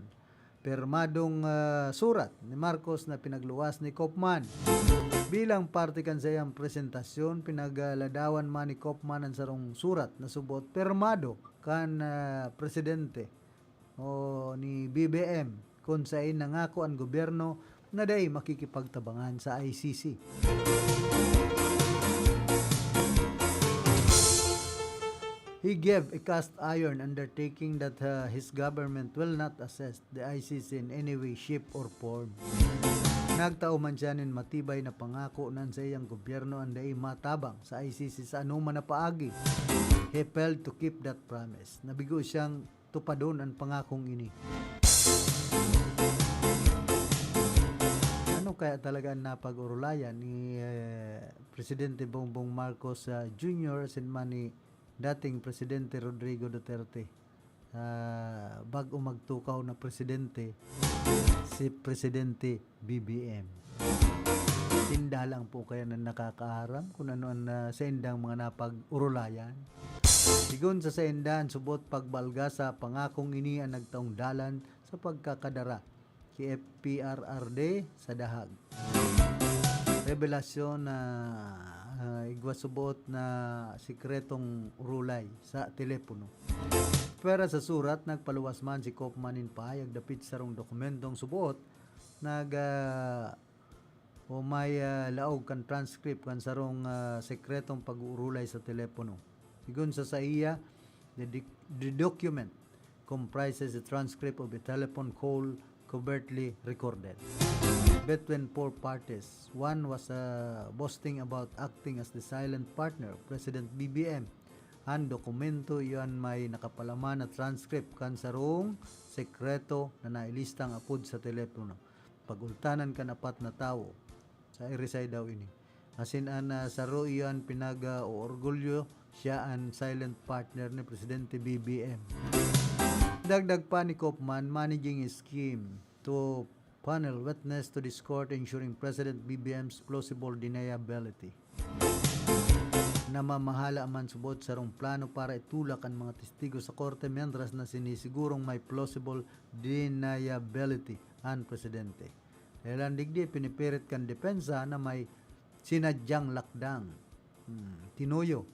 Pirmadong, ah, surat ni Marcos na pinagluwas ni Kaufman. Bilang parte kan saiyang presentasyon, pinagladawan man ni Kaufman an sarong surat na subot pirmado kan, ah, presidente o ni B B M, kun saen nangako an gobyerno na dai makikipagtabangan sa I C C. He gave a cast iron undertaking that, uh, his government will not assist the I C C in any way, shape, or form. Nagtao man siya nin matibay na pangako na an saiyang gobyerno an dai matabang sa I C C sa anoman na paagi. He failed to keep that promise. Nabigo siyang tupadon an pangakong ini. Ano kaya talaga an napag-orolayan ni, eh, Presidente Bongbong Marcos, ah, Junior asin man ni dating Presidente Rodrigo Duterte? Ah, bag-o magtukaw na presidente, si Presidente B B M. Sinda lang po kaya na nakakaaram kung ano an, ah, saindang mga napag-orolayan. Sigon sa sainda, an subot pagbalga sa pangakong ini an nagtaong dalan sa pagkakadara ki F P R R D sa Dahag. Revelasyon na, ah, igwa subot na sikretong orolay sa telepono. Pwera sa surat, nagpaluwas man si Kaufman nin pahayag dapit sarong dokumentong subot nag, ah, o may, ah, laog kan transcript kan sarong, ah, sekretong pag-uurulay sa telepono. Sigon sa saiya, the dic-, the document comprises a transcript of a telephone call covertly recorded between four parties. One was, ah, boasting about acting as the silent partner of President B B M. An dokumento iyan may nakapalaman na transcript kan sarong sekreto na nailistang apod sa telepono. Pag-ultanan kan apat na tawo. Sa Irisay daw ini. Asin an, ah, saro iyo an pinag, ah, oorgulyo, siya an silent partner ni Presidente B B M. Dagdag pa ni Kaufman, managing a scheme to funnel witness to this court, ensuring President B B M's plausible deniability. Namamahala man subot sarong plano para itulak an mga testigo sa korte, mientras na sinisigurong may plausible deniability an presidente. Dahelan digdi, pinipirit kan depensa na may sinadyang lakdang, hmm, tinuyo,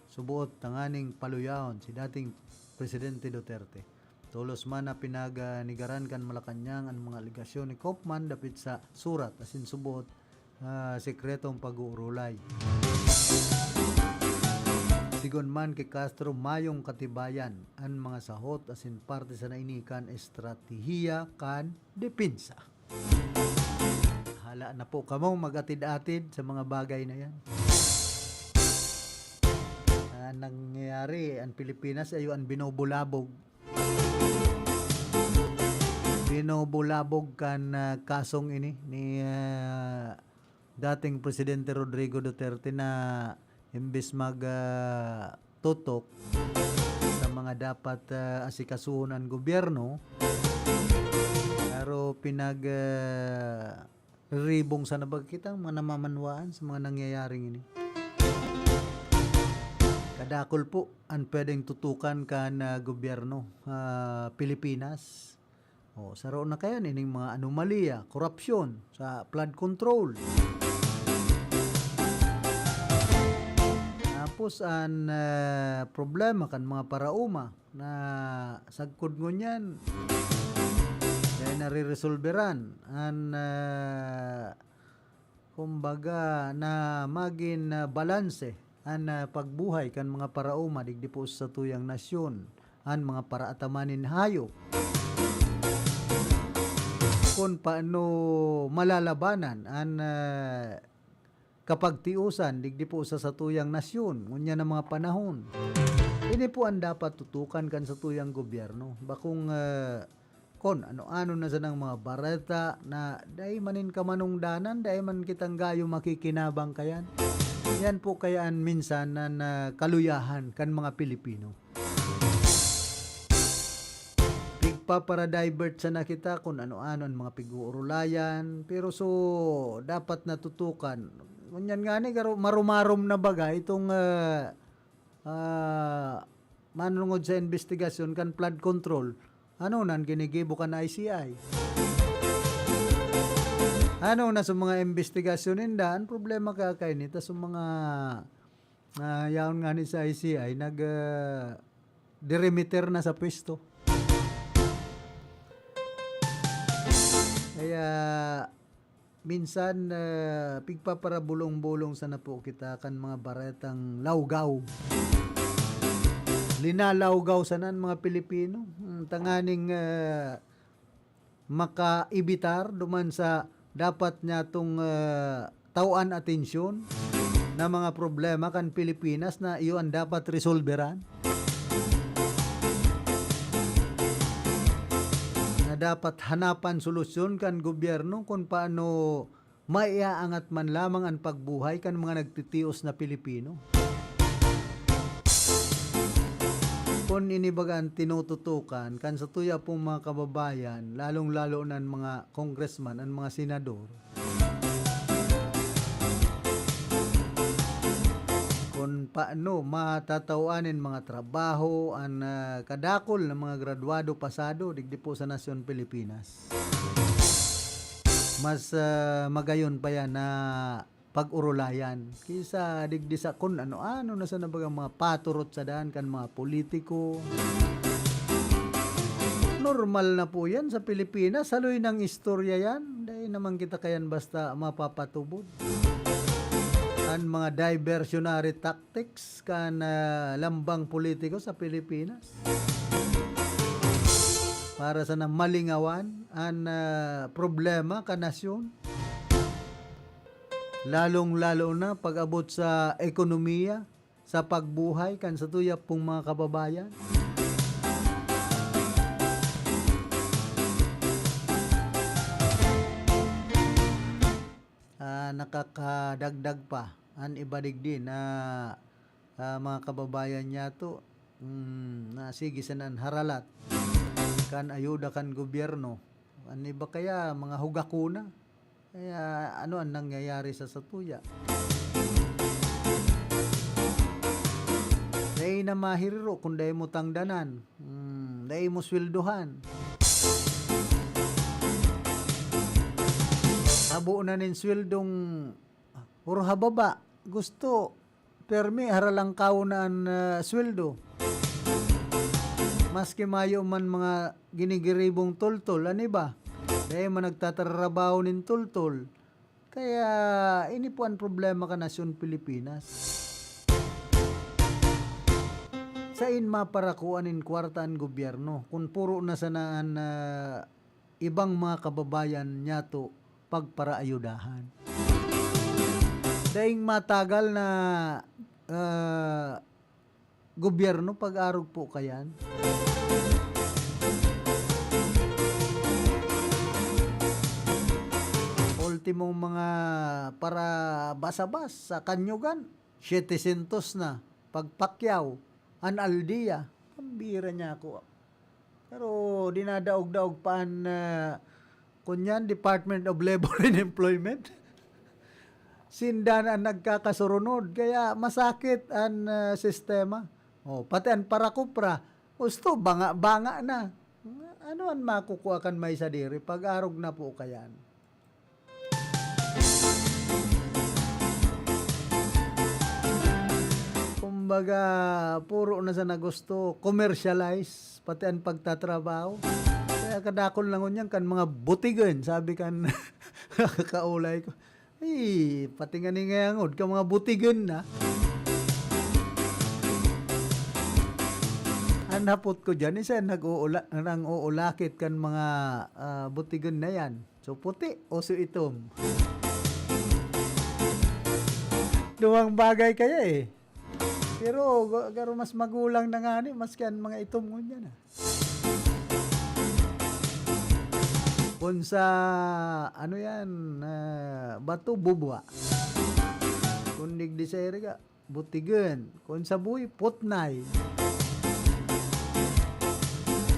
suboot tanganing paluyahon si dating Presidente Duterte. Tolos man na pinagnigaran kan Malacañang an mga alegasyon ni Kaufman dapit sa surat asin suboot, ah, sekretong pag-uurulay. Sigon man ki Castro, mayong katibayan an mga sahot asin parte sana ini kan estratehiya kan depensa. Hala na po kamong mag-atid-atid sa mga bagay na yan. Ah, nangyayari, ang Pilipinas ayo ang binubulabog. Binubulabog kan, ah, kasong ini ni, ah, dating Presidente Rodrigo Duterte na imbes mag, ah, tutok sa mga dapat, ah, asikasuhon ang gobyerno, pero pinag, ah, ribong sana ba kitang mga namamanwaan sa mga nangyayaring ini. Kadakul po ang pwedeng tutukan kan, ah, gobyerno, ah, Pilipinas. O, saro na kaya nining mga anomalya, korupsyon sa flood control. Tapos an, ah, problema kan mga paraoma na sagkod ngunyan, dai nareresolberan. An, ah, kumbaga, na magin, ah, balanse an, ah, pagbuhay kan mga paraoma digdi po sa satuyang nasyon, an mga paraataman nin hayop. Kun paano malalabanan an, ah, kapagtiosan digdi po sa satuyang nasyon ngunyan na mga panahon. Ini po ang dapat tutukan kan satuyang gobyerno. Bakong, ah, kun ano-ano na sanang mga bareta na dai man nin kamanungdanan, dai man kitang gayo makikinabang kayan. Yan po kaya an minsan na, na kaluyahan kan mga Pilipino. Pigpapara-divert sana kita kun ano-ano an mga pig-uurulayan, pero so, dapat natutukan. Ngunyan ngani, garo-, marumarom na baga itong, ah, ah, manungod sa imbestigasyon kan flood control. Ano nan ginigibo kan I C I? Ano na sa mga imbestigasyon ninda? Ang problema kaya kaini ta sa mga, ah, yaon ngani sa I C I, nag, ah, derimiter na sa pwesto. Kaya, minsan, ah, pigpaparabulong-bulong sana po kita kan mga baretang lawgaw. Linalawgaw sana an mga Pilipino, hmm, tanganing, ah, makaibitar duman sa dapat niyatong, ah, tawan atensyon na mga problema kan Pilipinas na iyo an dapat resolberan. Na dapat hanapan solusyon kan gobyerno kun paano maiaangat man lamang an pagbuhay kan mga nagtitios na Pilipino. Kun ini baga an tinututukan kan satuya pong mga kababayan, lalong-lalo na an mga congressman, an mga senador, kun paano matatawan nin mga trabaho an, ah, kadakul na mga gradwado pasado digdi po sa nasyon Pilipinas. Mas, ah, magayon pa yan na pag-urulayan kaysa digdi sa kun ano-ano na sa nabagang mga paturot sa daan kan mga politiko. Normal na po yan sa Pilipinas. Haloy ng istorya yan. Dai naman kita kayan basta mapapatubod. An mga diversionary tactics kan, ah, lambang politiko sa Pilipinas para sana malingawan an, ah, problema kan nasyon. Lalong-lalo na pag-abot sa ekonomiya, sa pagbuhay kan satuya pong mga kababayan. Ah, nakakadagdag pa an iba digdi na, ah, mga kababayan niyato, hmm, na sige sana an haralat kan ayuda kan gobyerno. An iba kaya, mga hugakuna. Kaya, ano an nangyayari sa satuya? Dai na mahirirok kun dai mo tangdanan. Hmm, dai mo sweldohan. Habo na nin sweldong, ah, puro hababa. Gusto, permi, haralangkaw na an, ah, sweldo. Maski mayo man mga ginigiribong tultol, an iba, dai man nagtatrabaho nin tultol. Kaya, ini po an problema kan nasyon Pilipinas. Sain maparakua nin kwarta an gobyerno kun puro na sana an, ah, ibang mga kababayan niyato pagparaayudahan? Daing matagal na, ah, gobyerno pag-arog po kayan. Ultimong mga para basabas sa Kanyugan, siyete sentos na. Pagpakyaw, an aldia. Pambira niya ako. Pero dinadaog-daog pa an, ah, kunyan, Department of Labor and Employment. Sinda na an nagkakasurunod, kaya masakit an, ah, sistema. Oh, pati an parakupra, gusto, banga-banga na. Ano an makukua kan may sadiri? Pag-arog na po kayan. Kumbaga, puro na sana gusto commercialize, pati an pagtatrabaho. Kaya kadakul na ngunyan kan mga butigon, sabi kan kaulay ko. Ay, pati ngani ngayangod ka mga butigon na. An hapot ko diyan, isa nag-uula-, nang-uulakit kan mga, ah, butigon na yan. So, puti o so itom? Duwang bagay kaya eh. Pero ga-, garo mas magulang na ngani, maski an mga itom ngunyan, ah. Kun sa, ano yan, ah, bato, bubwa. Kun digdi sa iriga, butigon. Kun sa buhi, putnay.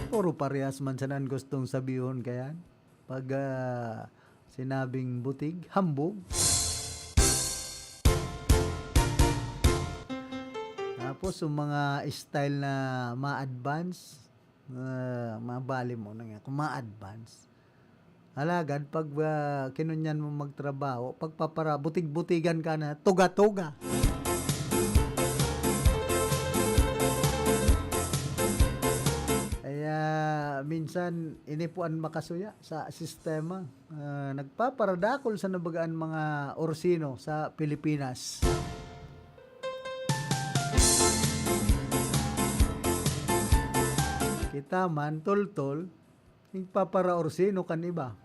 Puro parehas man sana an gustong sabihon kayan. Pag, ah, sinabing butig, hambog. Tapos, yung mga style na ma-advance, ah, mabali mo na nga, kung ma-advance. Alagad, pag, ah, kinunyan mo magtrabaho, pagpapara-, butig-butigan ka na, tuga-tuga. Kaya, minsan, ini po ang makasuya sa sistema. Ah, nagpaparadakol sa nabagaan mga orsino sa Pilipinas. Kita man, toltol, nagpaparaorsino kan iba.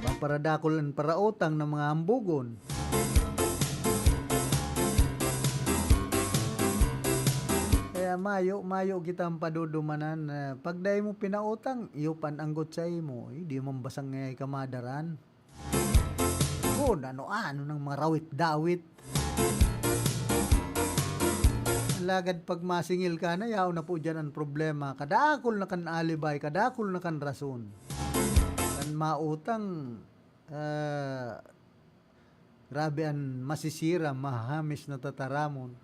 Paparadakol an parautang ng mga hambugon. Kaya mayo, mayo kitang padudumanan. Ah, pag dai mo pinautang, iyo pa an anggot sa imo. Eh, di man basang ngayay ka madaran. Kun ano-ano nang mga rawit-dawit. Alagad pag masingil ka na, yaon na po diyan ang problema. Kadakul na kan alibay, kadakul na kan rason. Kan mautang, ah, grabe an masisira, mahahamis na tataramon.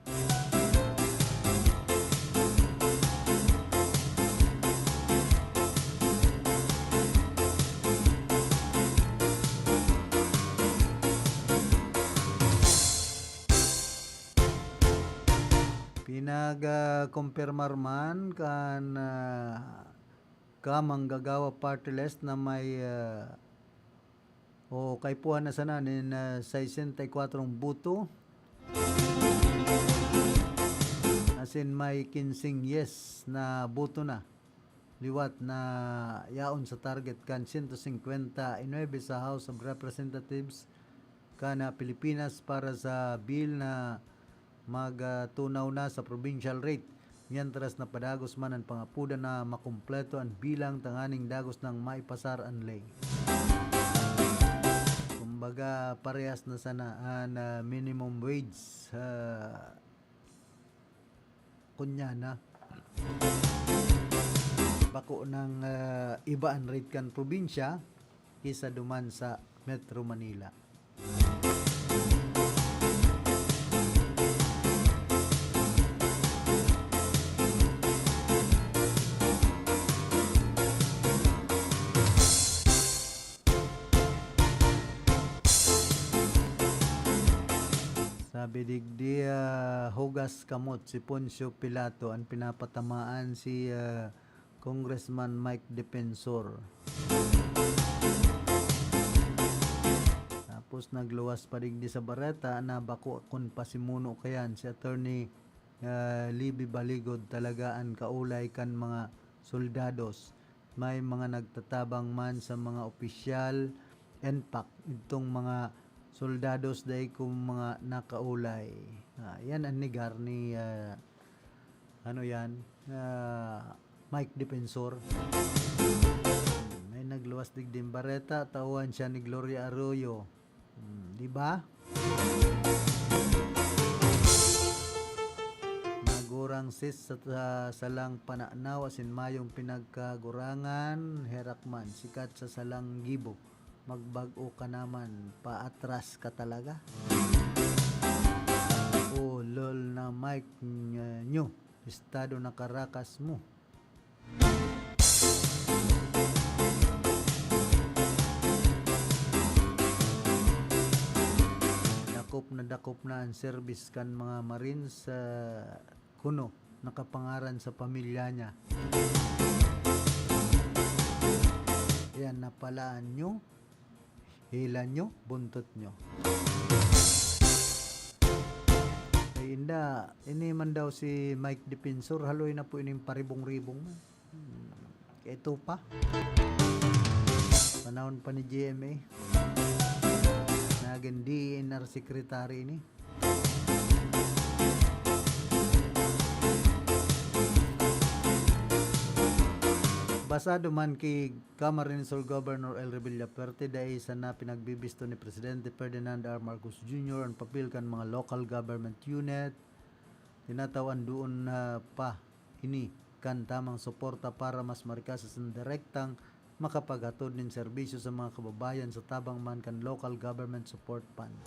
Pinag, ah, kumpirmar man kan, ah, ka Manggagawa Party List na may, ah, o kaipuhan na sana nin, ah, sesenta y kuatro boto. Asin may kinseng yes na boto na. Liwat na yaon sa target kan sento singkwenta y nuebe sa House of Representatives kan Pilipinas para sa bill na magtunaw na sa provincial rate, mientras na padagos man an pangapodan na makumpleto an bilang tanganing dagos nang maipasar an ley. Kumbaga, parehas na sana an, ah, minimum wage, ah, kunyana. Bako nang, ah, iba an rate kan probinsya kisa duman sa Metro Manila. Sabi digdi, ah, hugas kamot si Poncio Pilato, an pinapatamaan si, ah, Congressman Mike Defensor. Tapos nagluwas pa digdi sa bareta na bako kun pasimuno kayan si Attorney, ah, Libby Baligod talaga an kaulay kan mga soldados. May mga nagtatabang man sa mga opisyal, N PAC, idtong mga soldados dai ko mga nakaulay. Ah, yan an negar ni, ah, ano yan, ah, Mike Defensor. May nagluwas digding bareta, tauhan siya ni Gloria Arroyo. Hmm, di ba? Nagurang sis sa, sa salang pananaw asin mayong pinagkagurangan, herak man, sikat sa salang gibo. Magbag-o ka naman, paatras ka talaga. Oh, lol na Mike, ny-, nyo, estado na Caracas mo. Dakop na dakop na an serbis kan mga Marines, ah, kuno nakapangaran sa pamilya niya. Yan, napalaan nyo. Hila nyo, buntot nyo. Ay, inda, ini man daw si Mike Defensor, haloy na po ining paribong-ribong man. Hmm, ito pa. Panahon pa ni G M A. Naging D E N R secretary ini. Pasado man ki Camarines Sur Governor El Revilla Perte, dai sana pinagbibisto ni Presidente Ferdinand R. Marcos Junior an papel kan mga local government unit. Tinatawan duon na pa ini kan tamang suporta para mas marikas asin direktang makapaghatod nin serbisyo sa mga kababayan sa tabang man kan Local Government Support Fund.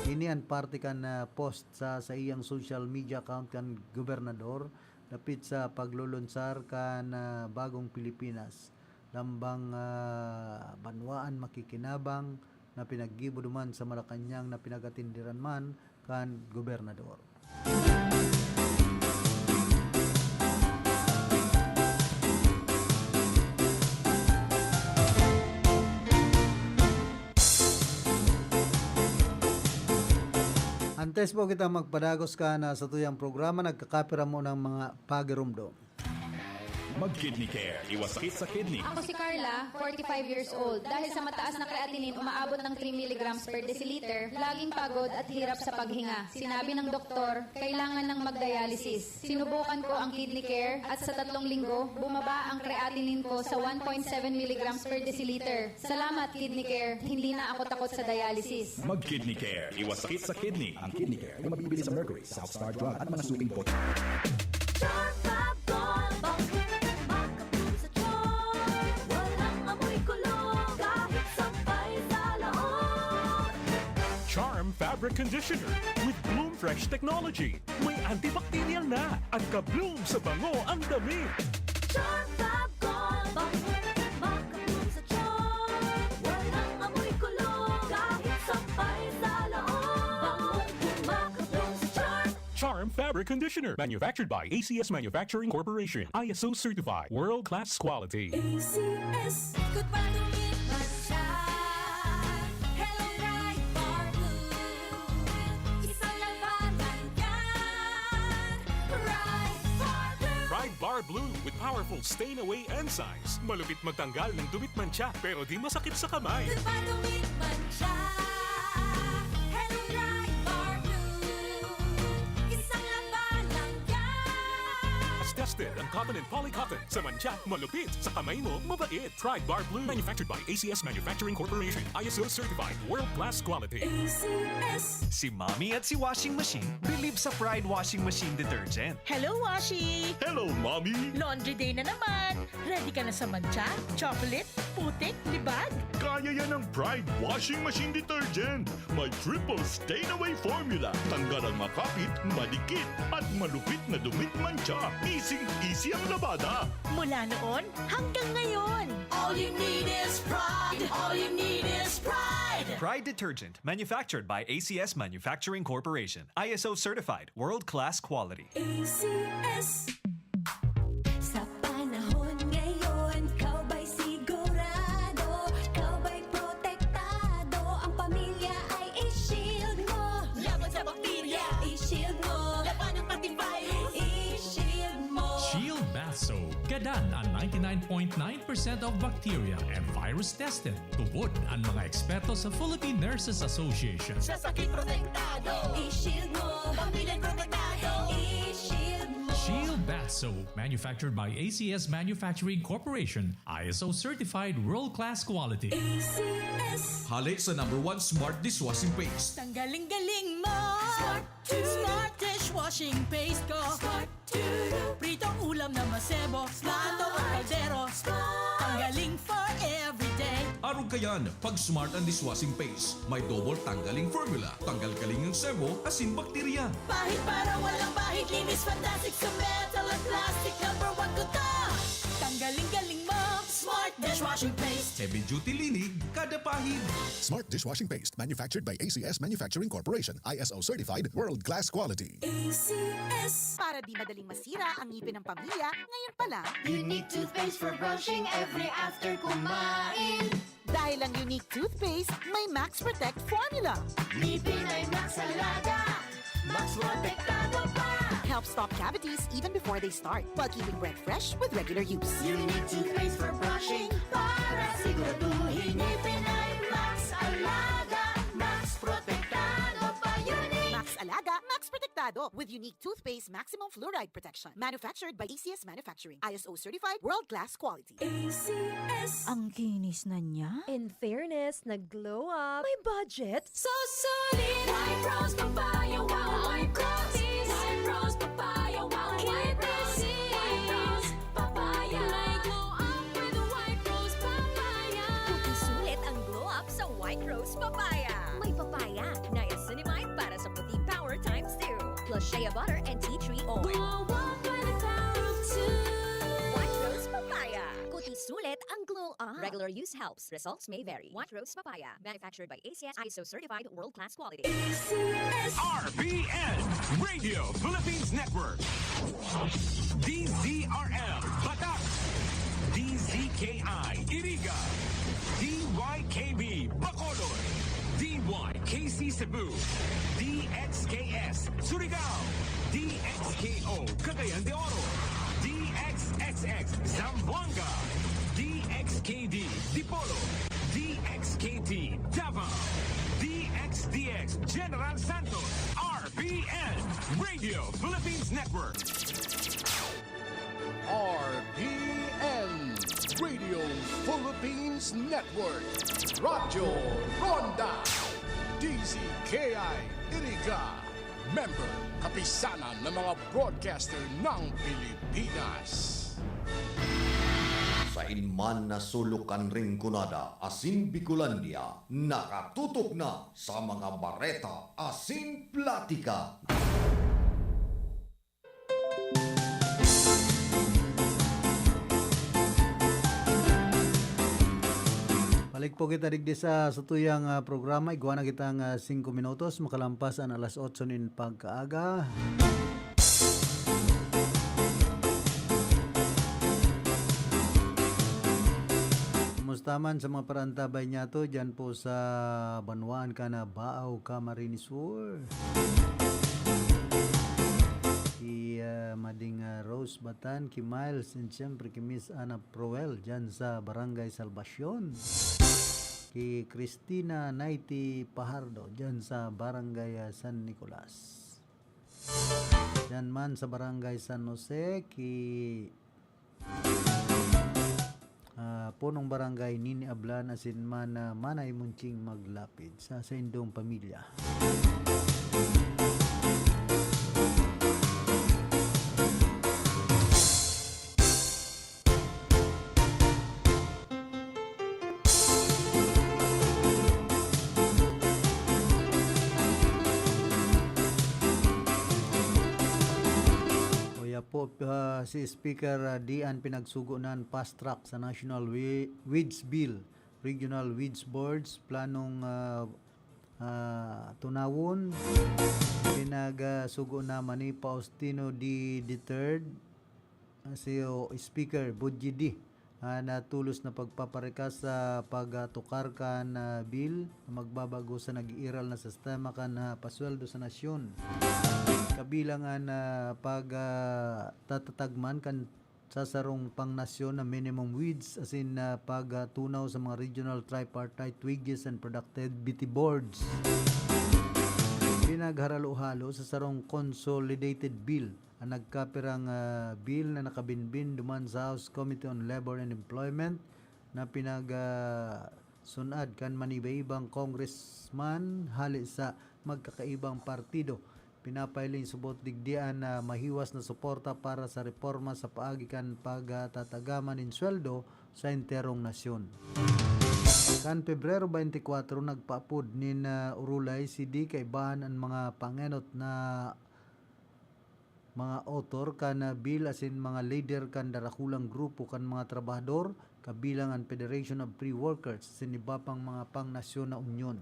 Ini an parte kan, ah, post sa saiyang social media account kan gobernador dapit sa paglulunsar kan, ah, Bagong Pilipinas, lambang, ah, banwaan makikinabang na pinaggibo duman sa Malacañang na pinagatindiran man kan gobernador. Antes po kita magpadagos kan satuyang programa, nagkakapira mo ng mga pagirumdom. Mag-Kidney Care. Iwas sakit sa kidney. Ako si Carla, forty-five years old. Dahil sa mataas na creatinine umaabot ng three milligrams per deciliter, laging pagod at hirap sa paghinga. Sinabi ng doktor, kailangan ng magdialysis. Sinubukan ko ang Kidney Care at sa tatlong linggo, bumaba ang creatinine ko sa one point seven milligrams per deciliter. Salamat, Kidney Care. Hindi na ako takot sa dialysis. Mag-Kidney Care. Iwas sakit sa kidney. Ang Kidney Care ay mabibili sa Mercury, South Star Drug at mga suking bote. Charm Fabric Conditioner with Bloom Fresh Technology. May antibacterial na at ka-bloom sa bango ang damit. Charm Fab Gold! Bango, makabloom sa charm. Walang amoy kulog, kahit sampay sa loob. Bangong makabloom sa charm. Charm Fabric Conditioner. Manufactured by A C S Manufacturing Corporation. I S O certified. World class quality. A C S. Good pa tumit man siya. Hello, Bright Bar Blue. Isang labanan yan. Bright Bar Blue. Pride Bar Blue with powerful stain away enzymes. Malupit magtanggal ng dumitmantsa pero di masakit sa kamay. Good pa tumit man siya. Hello, Bright Bar Blue. Isang labanan yan. As tested ang cotton and polycotton. Sa mantsa, malupit. Sa kamay mo, mabait. Pride Bar Blue. Manufactured by A C S Manufacturing Corporation. I S O certified. World class quality. A C S. Si Mommy at si Washing Machine believe sa Pride Washing Machine Detergent. Hello, Washi! Hello, Mommy! Laundry day na naman! Ready ka na sa mantsa, chocolate, putik, libag? Kaya yan ng Pride Washing Machine Detergent. May triple stain away formula. Tanggal ang makapit, madikit, at malupit na dumitmantsa. Easy-easy ang labada. Mula noon hanggang ngayon. All you need is pride. All you need is pride. Pride detergent, manufactured by A C S Manufacturing Corporation. I S O certified, world-class quality. A C S. Gadan ang ninety-nine point nine percent of bacteria and virus tested. Tubod ang mga eksperto sa Philippine Nurses Association. Sa sakit protektado. I-shield mo. Pamilya protektado. I-shield mo. Shield Bath Soap, manufactured by A C S Manufacturing Corporation, I S O certified world-class quality. A C S. Hali sa number one smart dishwashing paste. Tanggaling-galing mo. Smart, smart dishwashing paste ko. Smart. Pritong ulam na masebo, plato o kaldero. Ang galing for everyday. Arog kayan, pag smart ang dishwashing paste. May double tanggaling formula. Tanggal kaling ang sebo, asin bakterya. Pahid para walang pahid, linis fantastic sa metal at plastic. Number one ko to. Tanggaling galing mo, smart dishwashing paste. Heavy duty linig, kada pahid. Smart dishwashing paste, manufactured by A C S Manufacturing Corporation, I S O certified, world class quality. A C S. Para di madaling masira ang ngipin ng pamilya, ngayon pa lang. Unique toothpaste for brushing every after kumain. Dahil ang Unique Toothpaste may Max Protect Formula. Ngipin ay Max Alaga, Max Protektado pa. Helps stop cavities even before they start, while keeping breath fresh with regular use. Unique Toothpaste for brushing, para siguraduhin ngipin ay Max Alaga, Max Protektado pa. Unique! Max Alaga, Max Protektado. Ito with unique toothpaste maximum fluoride protection. Manufactured by A C S Manufacturing. I S O certified, world-class quality. A C S. Ang kinis na niya. In fairness, nag-glow up. May budget. Susulit! White Rose Papaya, wow, White Rose! White Rose Papaya, wow, White Rose! White Rose Papaya! May glow up with White Rose Papaya! Sulit ang glow up sa White Rose Papaya. May papaya, niacinamide para sa puti power times two. Plus shea butter and tea tree oil. Glow up by the power of two! White Rose Papaya. Kuti sulit ang glow up. Regular use helps. Results may vary. White Rose Papaya. Manufactured by A C S, I S O certified, world-class quality. A C S. R P N, Radio Philippines Network. D Z R L, Batak. D Z K I, Iriga. D Y K B, Bacolod. D Y K C Cebu. D X K S, Surigao. D X K O, Cagayan de Oro. D X X X, Zamboanga. D X K D, Dipolog. D X K T, Davao. D X D X, General Santos. R P N, Radio Philippines Network. R P N, Radio Philippines Network, Radyo Ronda, D Z K I Iriga, member, Kapisanan ng mga Broadcaster ng Pilipinas. Sain man na sulok kan Rinconada asin Bicolandia, nakatutok na sa mga bareta asin platika. Balik po kita digdi sa satuyang, ah, programa. Igwa na kitang, ah, singko minutos makalampas an alas otso nin pagkaaga. Kumusta man sa mga paraantabay niyato diyan po sa banwaan kan Baao, Camarines Sur? Ki, ah, Mading, ah, Rose Batan, ki Miles, and siyempre ki Miss Ana Proel diyan sa Barangay Salvacion. Ki Christina Naiti Pajardo diyan sa Barangay, ah, San Nicolas. Diyan man sa Barangay San Jose, ki, ah, Punong Barangay Nini Ablan asin man, ah, Manay Munching Maglapid sa saindong pamilya. Oya po, ah, si Speaker, ah, Dian pinagsugo na an fast track sa National Wi-, Weeds Bill, Regional Weeds Boards, planong, ah, ah, tunawon. Pinagsugo naman ni Faustino D the third, ah, si, oh, Speaker Budgie D, ah, na tolos na pagpaparekas sa pagtukar kan, ah, bill na magbabago sa nag-iiral na sistema kan, ah, pasweldo sa nasyon. Kabilang an, ah, pag, ah, tatatagman kan sa sarong pangnasyon na minimum wage, asin, ah, pagtunaw sa mga regional tripartite wages and productivity boards. Pinaghalo-halo sa sarong consolidated bill an nagkapirang, ah, bill na nakabinbin duman sa House Committee on Labor and Employment na pinag, ah, sun-ad kan maniba-ibang congressman hale sa magkakaibang partido. Pinapahiling subot digdi an, ah, mahiwas na suporta para sa reporma sa paagi kan pagtatagama nin sweldo sa enterong nasyon. Kan Pebrero twenty-four, nagpaapod nin, ah, urulay si D kaibahan an mga pangenot na mga author kan, ah, bill asin mga lider kan darakulang grupo kan mga trabahador, kabilang an Federation of Free Workers asin iba pang mga pangnasyon na unyon.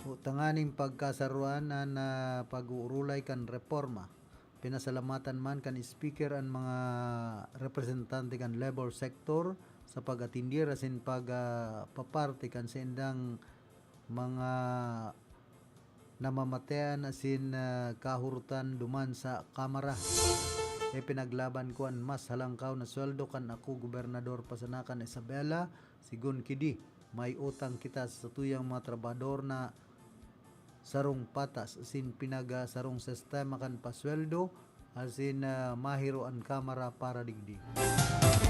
O, tanganing pagkasaruan an, ah, pag-uurulay kan reporma. Pinasalamatan man kan Speaker an mga representante kan labor sector sa pag-atindir asin pag, ah, paparte kan saindang mga namamatean asin, ah, kahurotan duman sa Kamara. Ipinaglaban ko an mas halangkaw na sweldo kan ako Gobernador Pasanakan Isabela. Sigon ki D, may utang kita sa satuyang mga trabahador na sarong patas asin pinag-, ah, sarong sistema kan pasweldo asin, ah, mahiro an Kamara para digdi.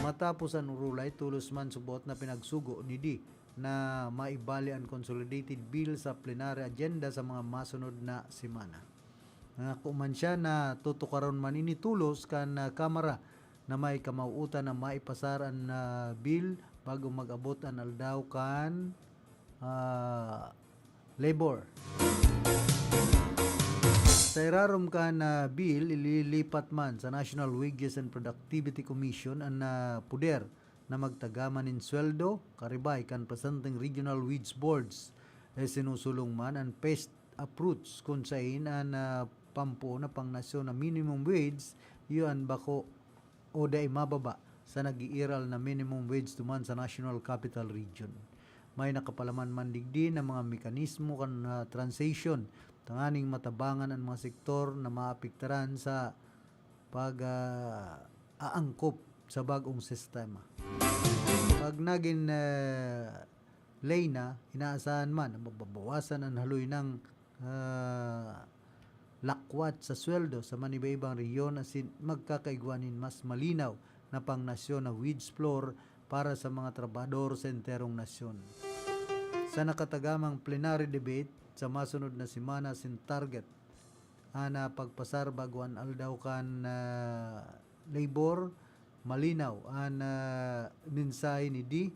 Matapos an urulay, tolos man subot na pinagsugo ni Di na maibali an consolidated bill sa plenary agenda sa mga masunod na semana. Nangako man siya na tutukaron man ini tolos kan, ah, Kamara na may kamawot-an na maipasar an, ah, bill bago mag-abot an aldaw kan, ah, Labor. Sa irarom kan, ah, bill, ililipat man sa National Wages and Productivity Commission an, ah, poder na magtagama nin sweldo, karibay kan presenteng regional wage boards. Isinusulong man an phased approach kun saen an, ah, pampuon na pangnasyon na minimum wage iyo an bako o dai mababa sa nag-iiral na minimum wage duman sa National Capital Region. May nakapalaman man digdi na mga mekanismo kan, ah, transition tanganing matabangan an mga sektor na maapektaran sa pag, ah, aangkop sa bag-ong sistema. Pag nagin, ah, ley na, inaasahan man na mababawasan an haloy nang, ah, lakwat sa sweldo sa maniba-ibang rehiyon asin magkakaigwa nin mas malinaw na pangnasyon na wage floor para sa mga trabahador sa enterong nasyon. Sa nakatagamang plenary debate sa masunod na semana, sin target an, ah, pagpasar bago an aldaw kan, ah, Labor, malinaw an, ah, mensahe ni Di.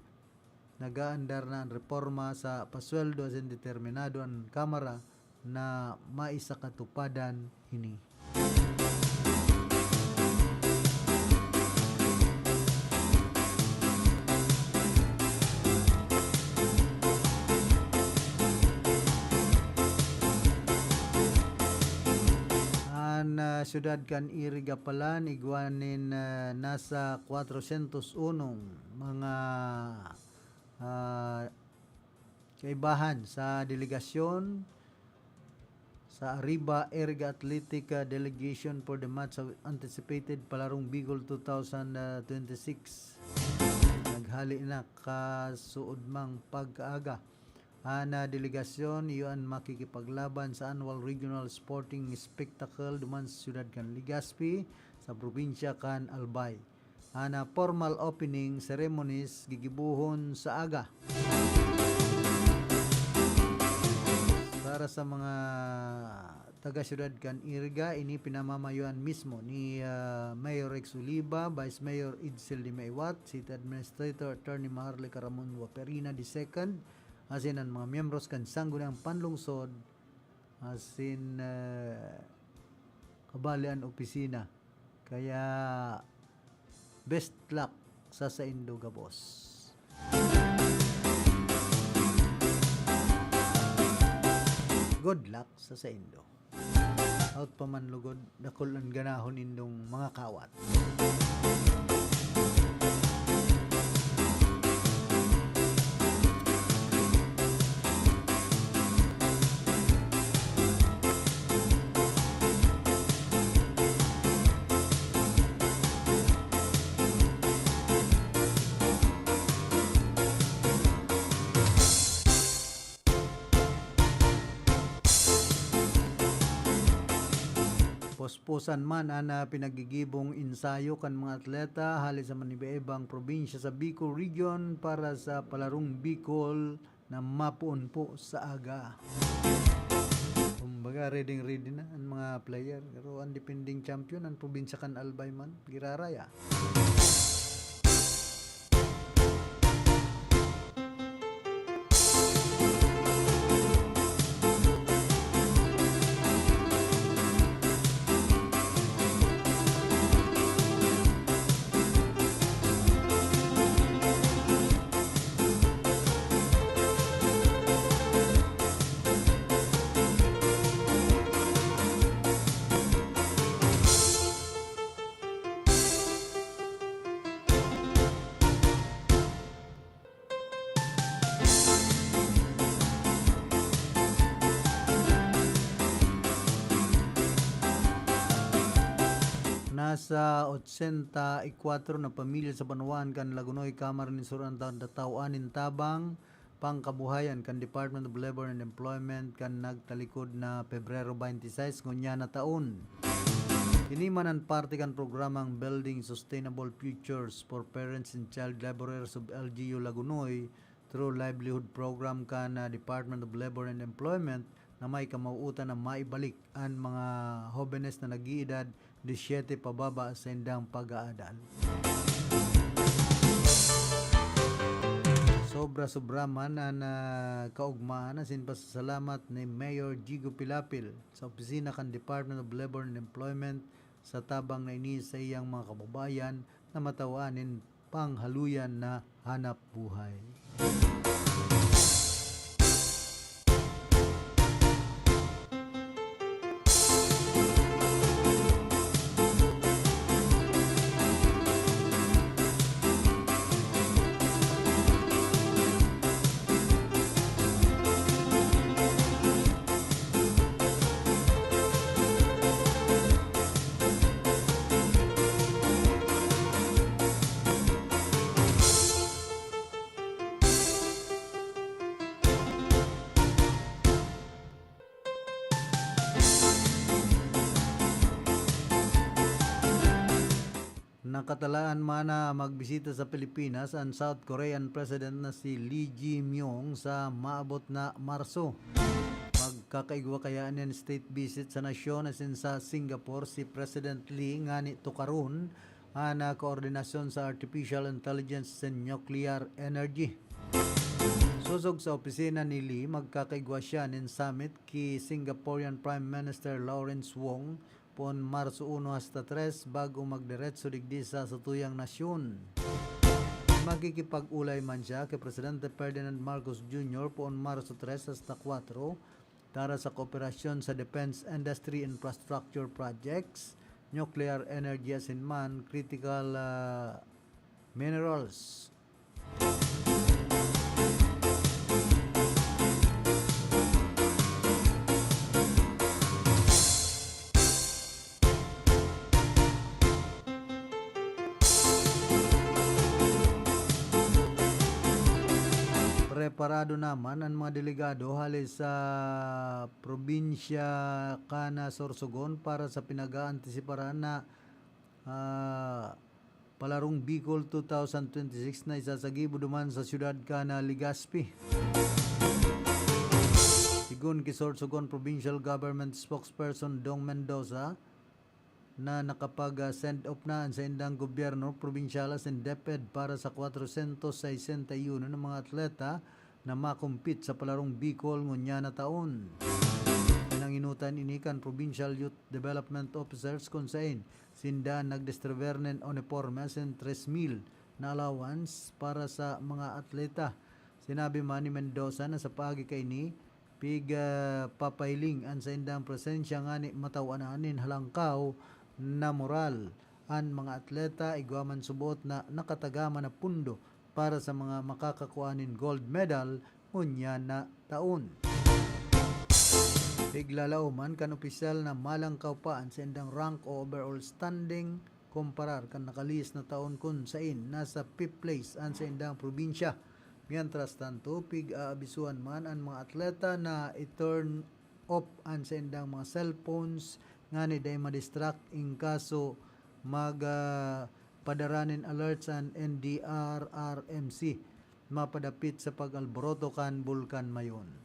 Nag-aandar na an reporma sa pasweldo asin determinado an Kamara na maisakatupadan ini. An, ah, siyudad kan Iriga palan igwa nin, ah, nasa kwatrosyentos unong mga, ah, kaibahan sa delegasyon sa Arriba Iriga Athletic, ah, Delegation for the match of anticipated Palarong Bicol two thousand twenty-six. Naghali na kasuodmang pagkaaga. An, ah, delegasyon, iyo an makikipaglaban sa annual regional sporting spectacle duman sa siyudad kan Legazpi, sa probinsya kan Albay. An, ah, formal opening ceremonies gigibohon sa aga. Para sa mga taga-siyudad kan Iriga, ini pinamamayoan mismo ni, ah, Mayor Rex Oliva, Vice Mayor Edsel Dimaiwat, City Administrator Attorney Maharlika Ramon Waperina the second, asin an mga miyembros kan Sangguniang Panlungsod, asin, ah, kabali an opisina. Kaya, best luck sa saindo gabos. Good luck sa saindo. Out pa man lugod, dakul an ganahon nindong mga kawat. Puspusan man an, ah, pinagigibong ensayo kan mga atleta hale sa maniba-ibang probinsya sa Bicol Region para sa Palarong Bicol na mapoon po sa aga. Kumbaga, ready-ready na an mga player. Pero an defending champion, an probinsya kan Albay man, giraraya. Nasa otsenta y kwatro na pamilya sa banwaan kan Lagonoy, Camarines Sur an ta-, natatawan nin tabang pangkabuhayan kan Department of Labor and Employment kan nagtalikod na Pebrero twenty-six ngunyan na taon. Ini man an parte kan programang Building Sustainable Futures for Parents and Child Laborers of L G U Lagonoy through Livelihood Program kan, ah, Department of Labor and Employment na may kamawootan na maibalik an mga hobenes na nag-iidad disiyete pababa sa indang pag-aadal. Sobra-sobra man an, ah, kaugmaan asin pasasalamat ni Mayor Jigo Pilapil sa opisina kan Department of Labor and Employment sa tabang na ini sa iyang mga kababayan na matawaan nin panghaluyan na hanap buhay. Nakatalaan man na magbisita sa Pilipinas an South Korean President na si Lee Jae-myung sa maabot na Marso. Magkakaigwa kaya nin state visit sa nasyon asin sa Singapore si President Lee ngani tukaron an, ah, koordinasyon sa artificial intelligence asin nuclear energy. Sosog sa opisina ni Lee, magkakaigwa siya nin summit ki Singaporean Prime Minister Lawrence Wong poon Marso uno hasta tres bago magdiretso digdi sa satuyang nasyon. Makikipag-olay man siya ki Presidente Ferdinand Marcos Junior poon Marso tres hasta kwatro para sa kooperasyon sa defense industry, infrastructure projects, nuclear energy asin man critical, ah, minerals. Preparado naman an mga delegado hale sa probinsya kan Sorsogon para sa pinag-aantisiparan na, ah, Palarong Bicol two thousand twenty-six na isasagibo duman sa siyudad kan Legazpi. Sigon ki Sorsogon Provincial Government Spokesperson Dong Mendoza, na nakapag, ah, send off na an saindang gobyerno probinsyal asin DepEd para sa kwatrosyentos sesenta y uno na mga atleta na makompit sa Palarong Bicol ngunyan na taon. Pinanginutan ini kan Provincial Youth Development Officers kun saen sinda nagdistribuir nin uniporme asin tres mil na allowance para sa mga atleta. Sinabi man ni Mendoza na sa paagi kaini, pig, ah, papahiling an saindang presensya ngani matawan nin halangkaw na moral an mga atleta, igwa man subot na nakatagama na pundo para sa mga makakakua nin gold medal ngunyan na taon. Piglalaoman kan opisyal na malangkaw pa an saindang rank o overall standing komparar kan nakalihis na taon kun sain nasa fifth place an saindang probinsya. Mientras tanto, pig-aabisuhan man an mga atleta na i-turn off an saindang mga cellphones ngani dai ma-distract in kaso mag, ah, padara nin alerts an N D R R M C. Mapadapit sa pag-alboroto kan Bulkan Mayon.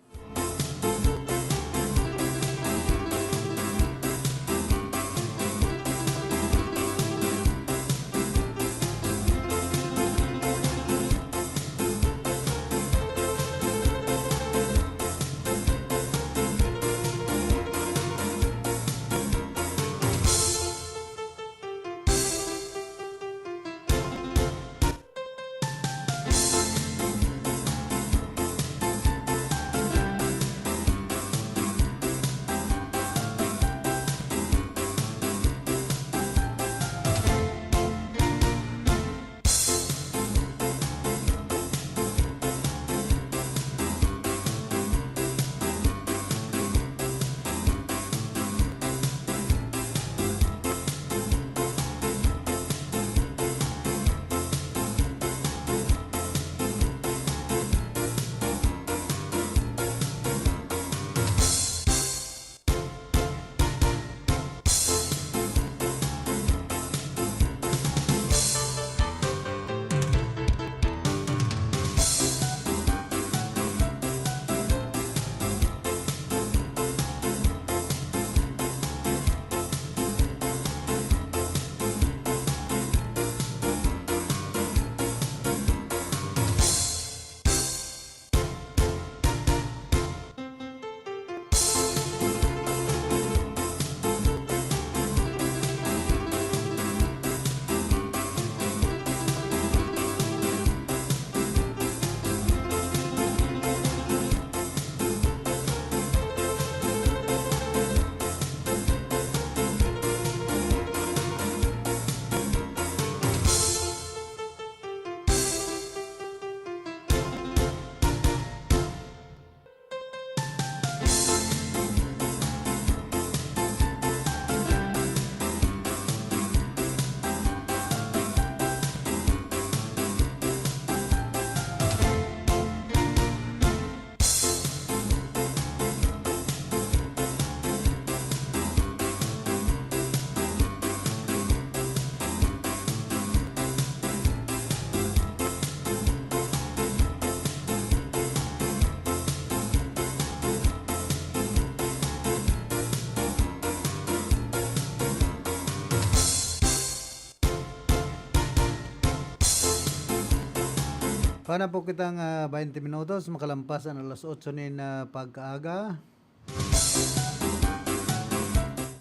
Pana po kitang, ah, baynte minutos, makalampas an alas otso nin, ah, pagkaaga.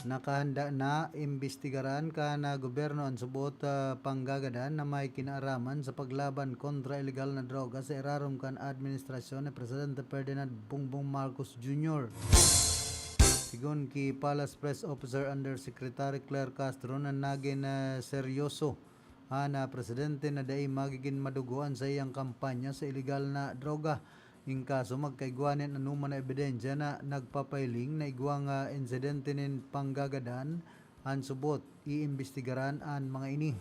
Nakahanda na, imbestigaran kan, ah, gobyerno an subot, ah, panggagadan na may kinaaraman sa paglaban kontra ilegal na droga sa irarom kan administrasyon ni Presidente Ferdinand Bongbong Marcos Junior. Sigon ki Palace Press Officer Undersecretary Claire Castro na nagin, ah, seryoso an, ah, presidente na dai magigin madugo an saiyang kampanya sa ilegal na droga. In kaso magkaigwa nin anoman na ebidensya na nagpapahiling na igwang, ah, insidente nin panggagadan an subot, iimbestigaran an mga ini.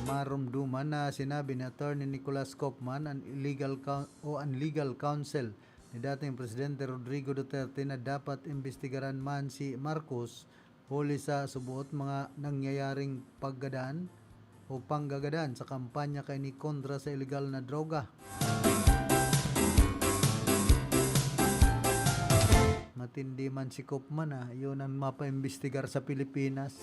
Maromdoman na sinabi ni Attorney Nicholas Koopman, an illegal coun-, o an legal counsel ni dating Presidente Rodrigo Duterte, na dapat imbestigaran man si Marcos huli sa suboot mga nangyayaring paggadan o panggagadan sa kampanya kaini kontra sa ilegal na droga. Matindi man si Koopman, ah. Yun ang mapaimbestigar sa Pilipinas.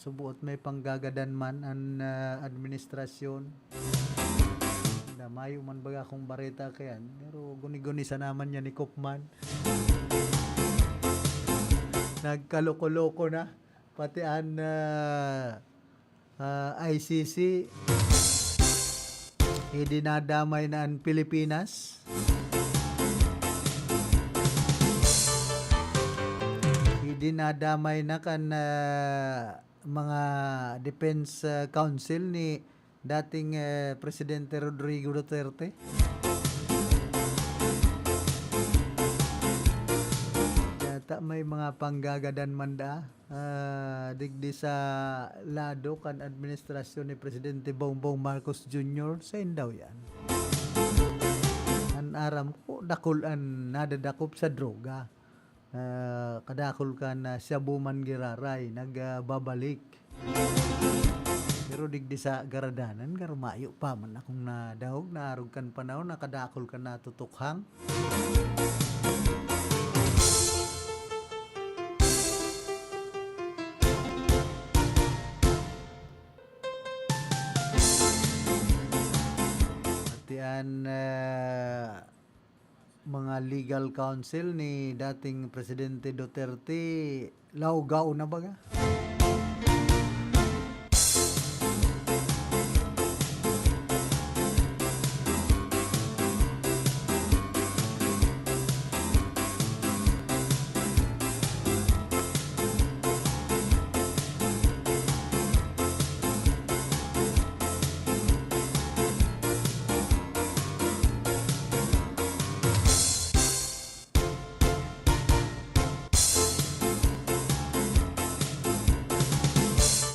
Suboot may panggagadan man an, ah, administrasyon. Da, mayo man baga akong bareta kayan, pero guni-guni sana man yan ni Koopman. Nagkaloko-loko na. Pati an, ah, ah, I C C, idinadamay na an Pilipinas. Idinadamay na kan, ah, mga Defense, ah, Council ni dating, eh, Presidente Rodrigo Duterte. Yata may mga panggagadan man da, ah, digdi sa lado kan administrasyon ni Presidente Bongbong Marcos Junior. Sain daw yan? An aram ko, dakul an nadadakop sa droga. Ah, kadakul kan, ah, shabu man giraray, nag, ah, babalik. Pero digdi sa garadanan, garo mayo pa man akong nadangog, naarog kan panahon na kadakul kan natutukhang. Pati an, ah, mga legal counsel ni dating Presidente Duterte, laogaw na baga.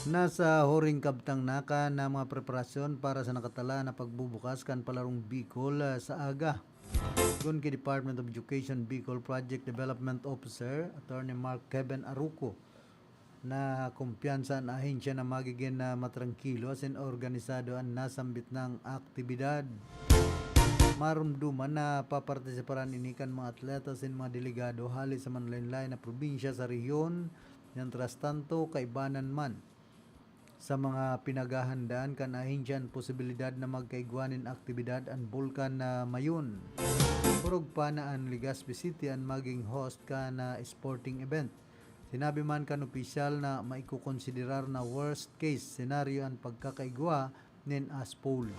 Nasa huring kabtang na kan mga preparasyon para sa nakatala na pagbubukas kan Palarong Bicol, ah, sa aga. Kun ki Department of Education Bicol Project Development Officer, Attorney Mark Kevin Aruco, na kumpiyansa an ahensya na magigin na matrangkilo asin organisado an nasambit nang aktibidad. Maromdoman na papartisiparan ini kan mga atleta asin mga delegado hale sa manlaen-laen na probinsya sa rehiyon. Mientras tanto, kaibanan man sa mga pinaghahandaan kan ahensya an posibilidad na magkaigwa nin aktibidad an Bulkan na Mayon. Orog pa na an Legazpi City an maging host kan sporting event. Sinabi man kan opisyal na maikokonsiderar na worst case scenario an pagkakaigwa nin aspol.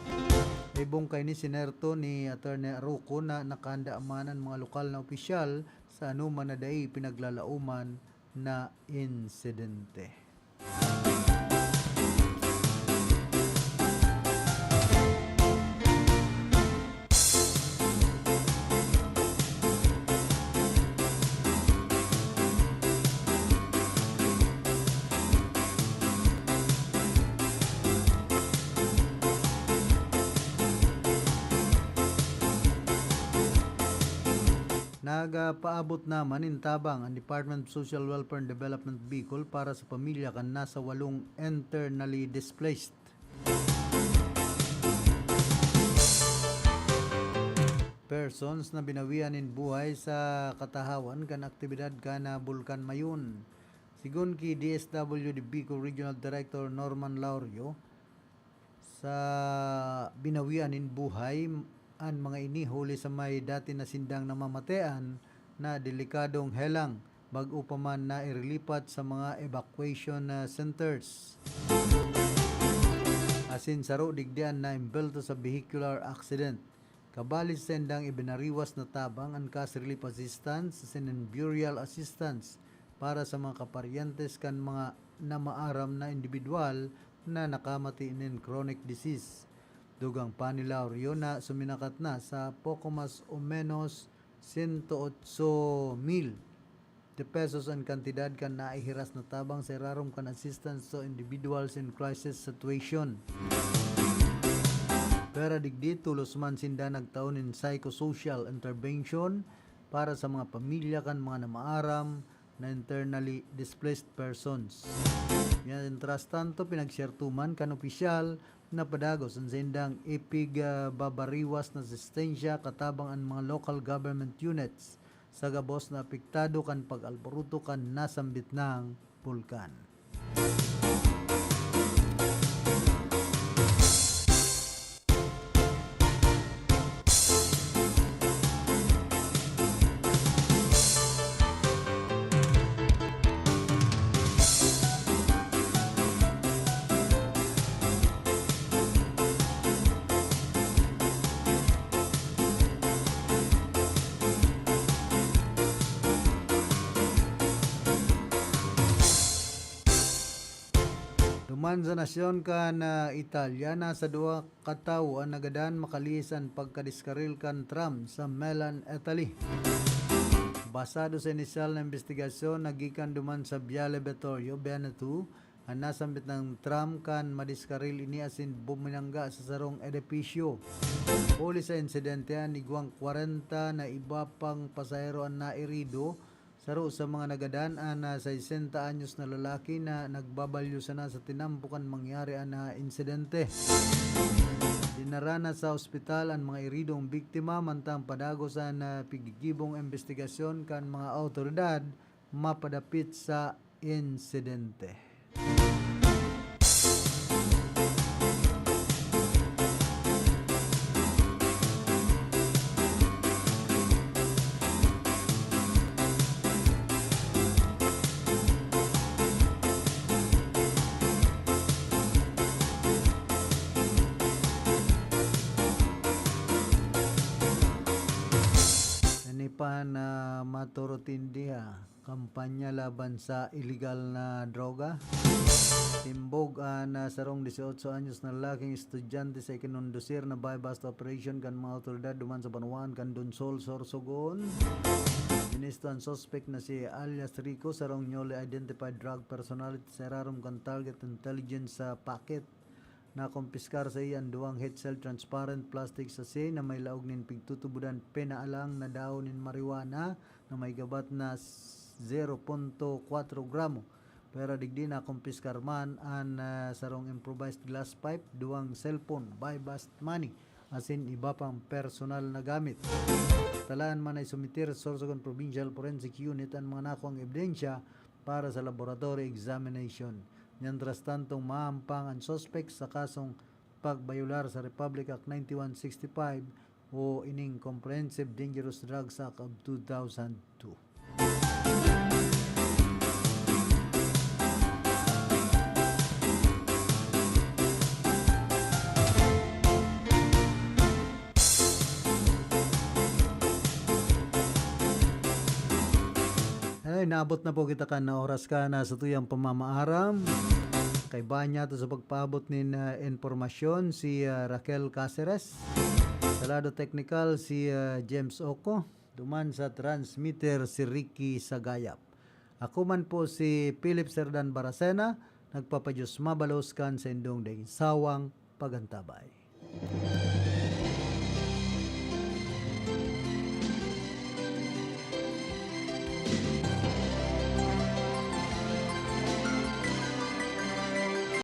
Ibong kaini sinerto ni Attorney Aruco na nakahanda man an mga lokal na opisyal sa anoman na dai pinaglalaoman na insidente. Nagpaabot naman nin tabang an Department of Social Welfare and Development Bicol para sa pamilya kan nasa walong internally displaced persons na binawian nin buhay sa katahawan kan aktibidad kan Bulkan Mayon. Sigon ki D S W D Bicol Regional Director Norman Laurio, sa binawian nin buhay an mga ini huli sa may dati na sindang namamatean na delikadong helang, bag-o pa man na irilipat sa mga evacuation, ah, centers. Asin saro digdi an naimbelto sa vehicular accident. Kabali sa sindang ibinariwas na tabang an cash relief assistance asin an burial assistance para sa mga kaparyentes kan mga namaaram na indibidwal na nakamati nin chronic disease. Dugang pa ni Laurio na suminakat na sa poko mas o menos sento otso mil de pesos an kantidad kan naihiras na tabang sa irarom kan Assistance to Individuals in Crisis Situation. Pwera digdi, tolos man sinda nagtao nin psychosocial intervention para sa mga pamilya kan mga namaaram na internally displaced persons. Mientras tanto, pinagsiyerto man kan opisyal na padagos an saindang ipigbabariwas na asistensya katabang an mga local government units sa gabos na apektado kan pag-alboroto kan nasambit nang bulkan. Duman sa nasyon kan, ah, Italia, nasa duwa ka tawo an nagadan makalihis an pagkadiskaril kan tram sa Milan, Italy. Basado sa inisyal na imbestigasyon na gikan duman sa Viale Vittorio Veneto, an nasambit na tram kan madiskaril ini asin buminangga sa sarong edipisyo. Huli sa insidente, an igwang kwarenta na iba pang pasahero an nairido. Saro sa mga nagadan an, ah, sesenta anyos na lalaki na nagbabalyo sana sa tinampo kan mangyari an, ah, insidente. Dinara na sa ospital an mga iridong biktima, mantang padagos an, ah, pigigibong imbestigasyon kan mga awtoridad mapadapit sa insidente. Ano pa na maturutindi, ha? Kampanya laban sa iligal na droga. Timbog an, ah, sarong dieciocho anyos na lalaking estudyante sa ikinondusir na buy-bust operation kan mga awtoridad duman sa banwaan kan Donsol, Sorsogon. Binisto an suspek na si alias Rico, sarong newly identified drug personality sa irarom kan target intelligence sa packet. Nakompiskar sa iya an duwang HCl transparent plastic sachet na may laog nin pigtutubodan pinaalang na dahon nin marijuana na may gabat na zero punto kwatro gramo. Pwera digdi, nakompiskar man an, ah, sarong improvised glass pipe, duwang cellphone, buy-bust money, asin iba pang personal na gamit. Talaan man na isumiter sa Sorsogon Provincial Forensic Unit an mga nakuang ebidensya para sa laboratory examination. Mientras tanto, maampang an suspek sa kasong pagbayolar sa Republic Act ninety-one sixty-five o ining Comprehensive Dangerous Drugs Act of two thousand two. Ay, naabot na po kita kan oras kan sa tuyang pamamaaram. Kaiba niya to sa pagpaabot nin, ah, impormasyon si, ah, Raquel Caceres. Sa lado teknikal, si, ah, James Oco. Duman sa transmitter, si Ricky Sagayap. Ako man po si Philip Serdan Baracena, nagpapadiyos mabalos kan saindong daing sawang pagantabay.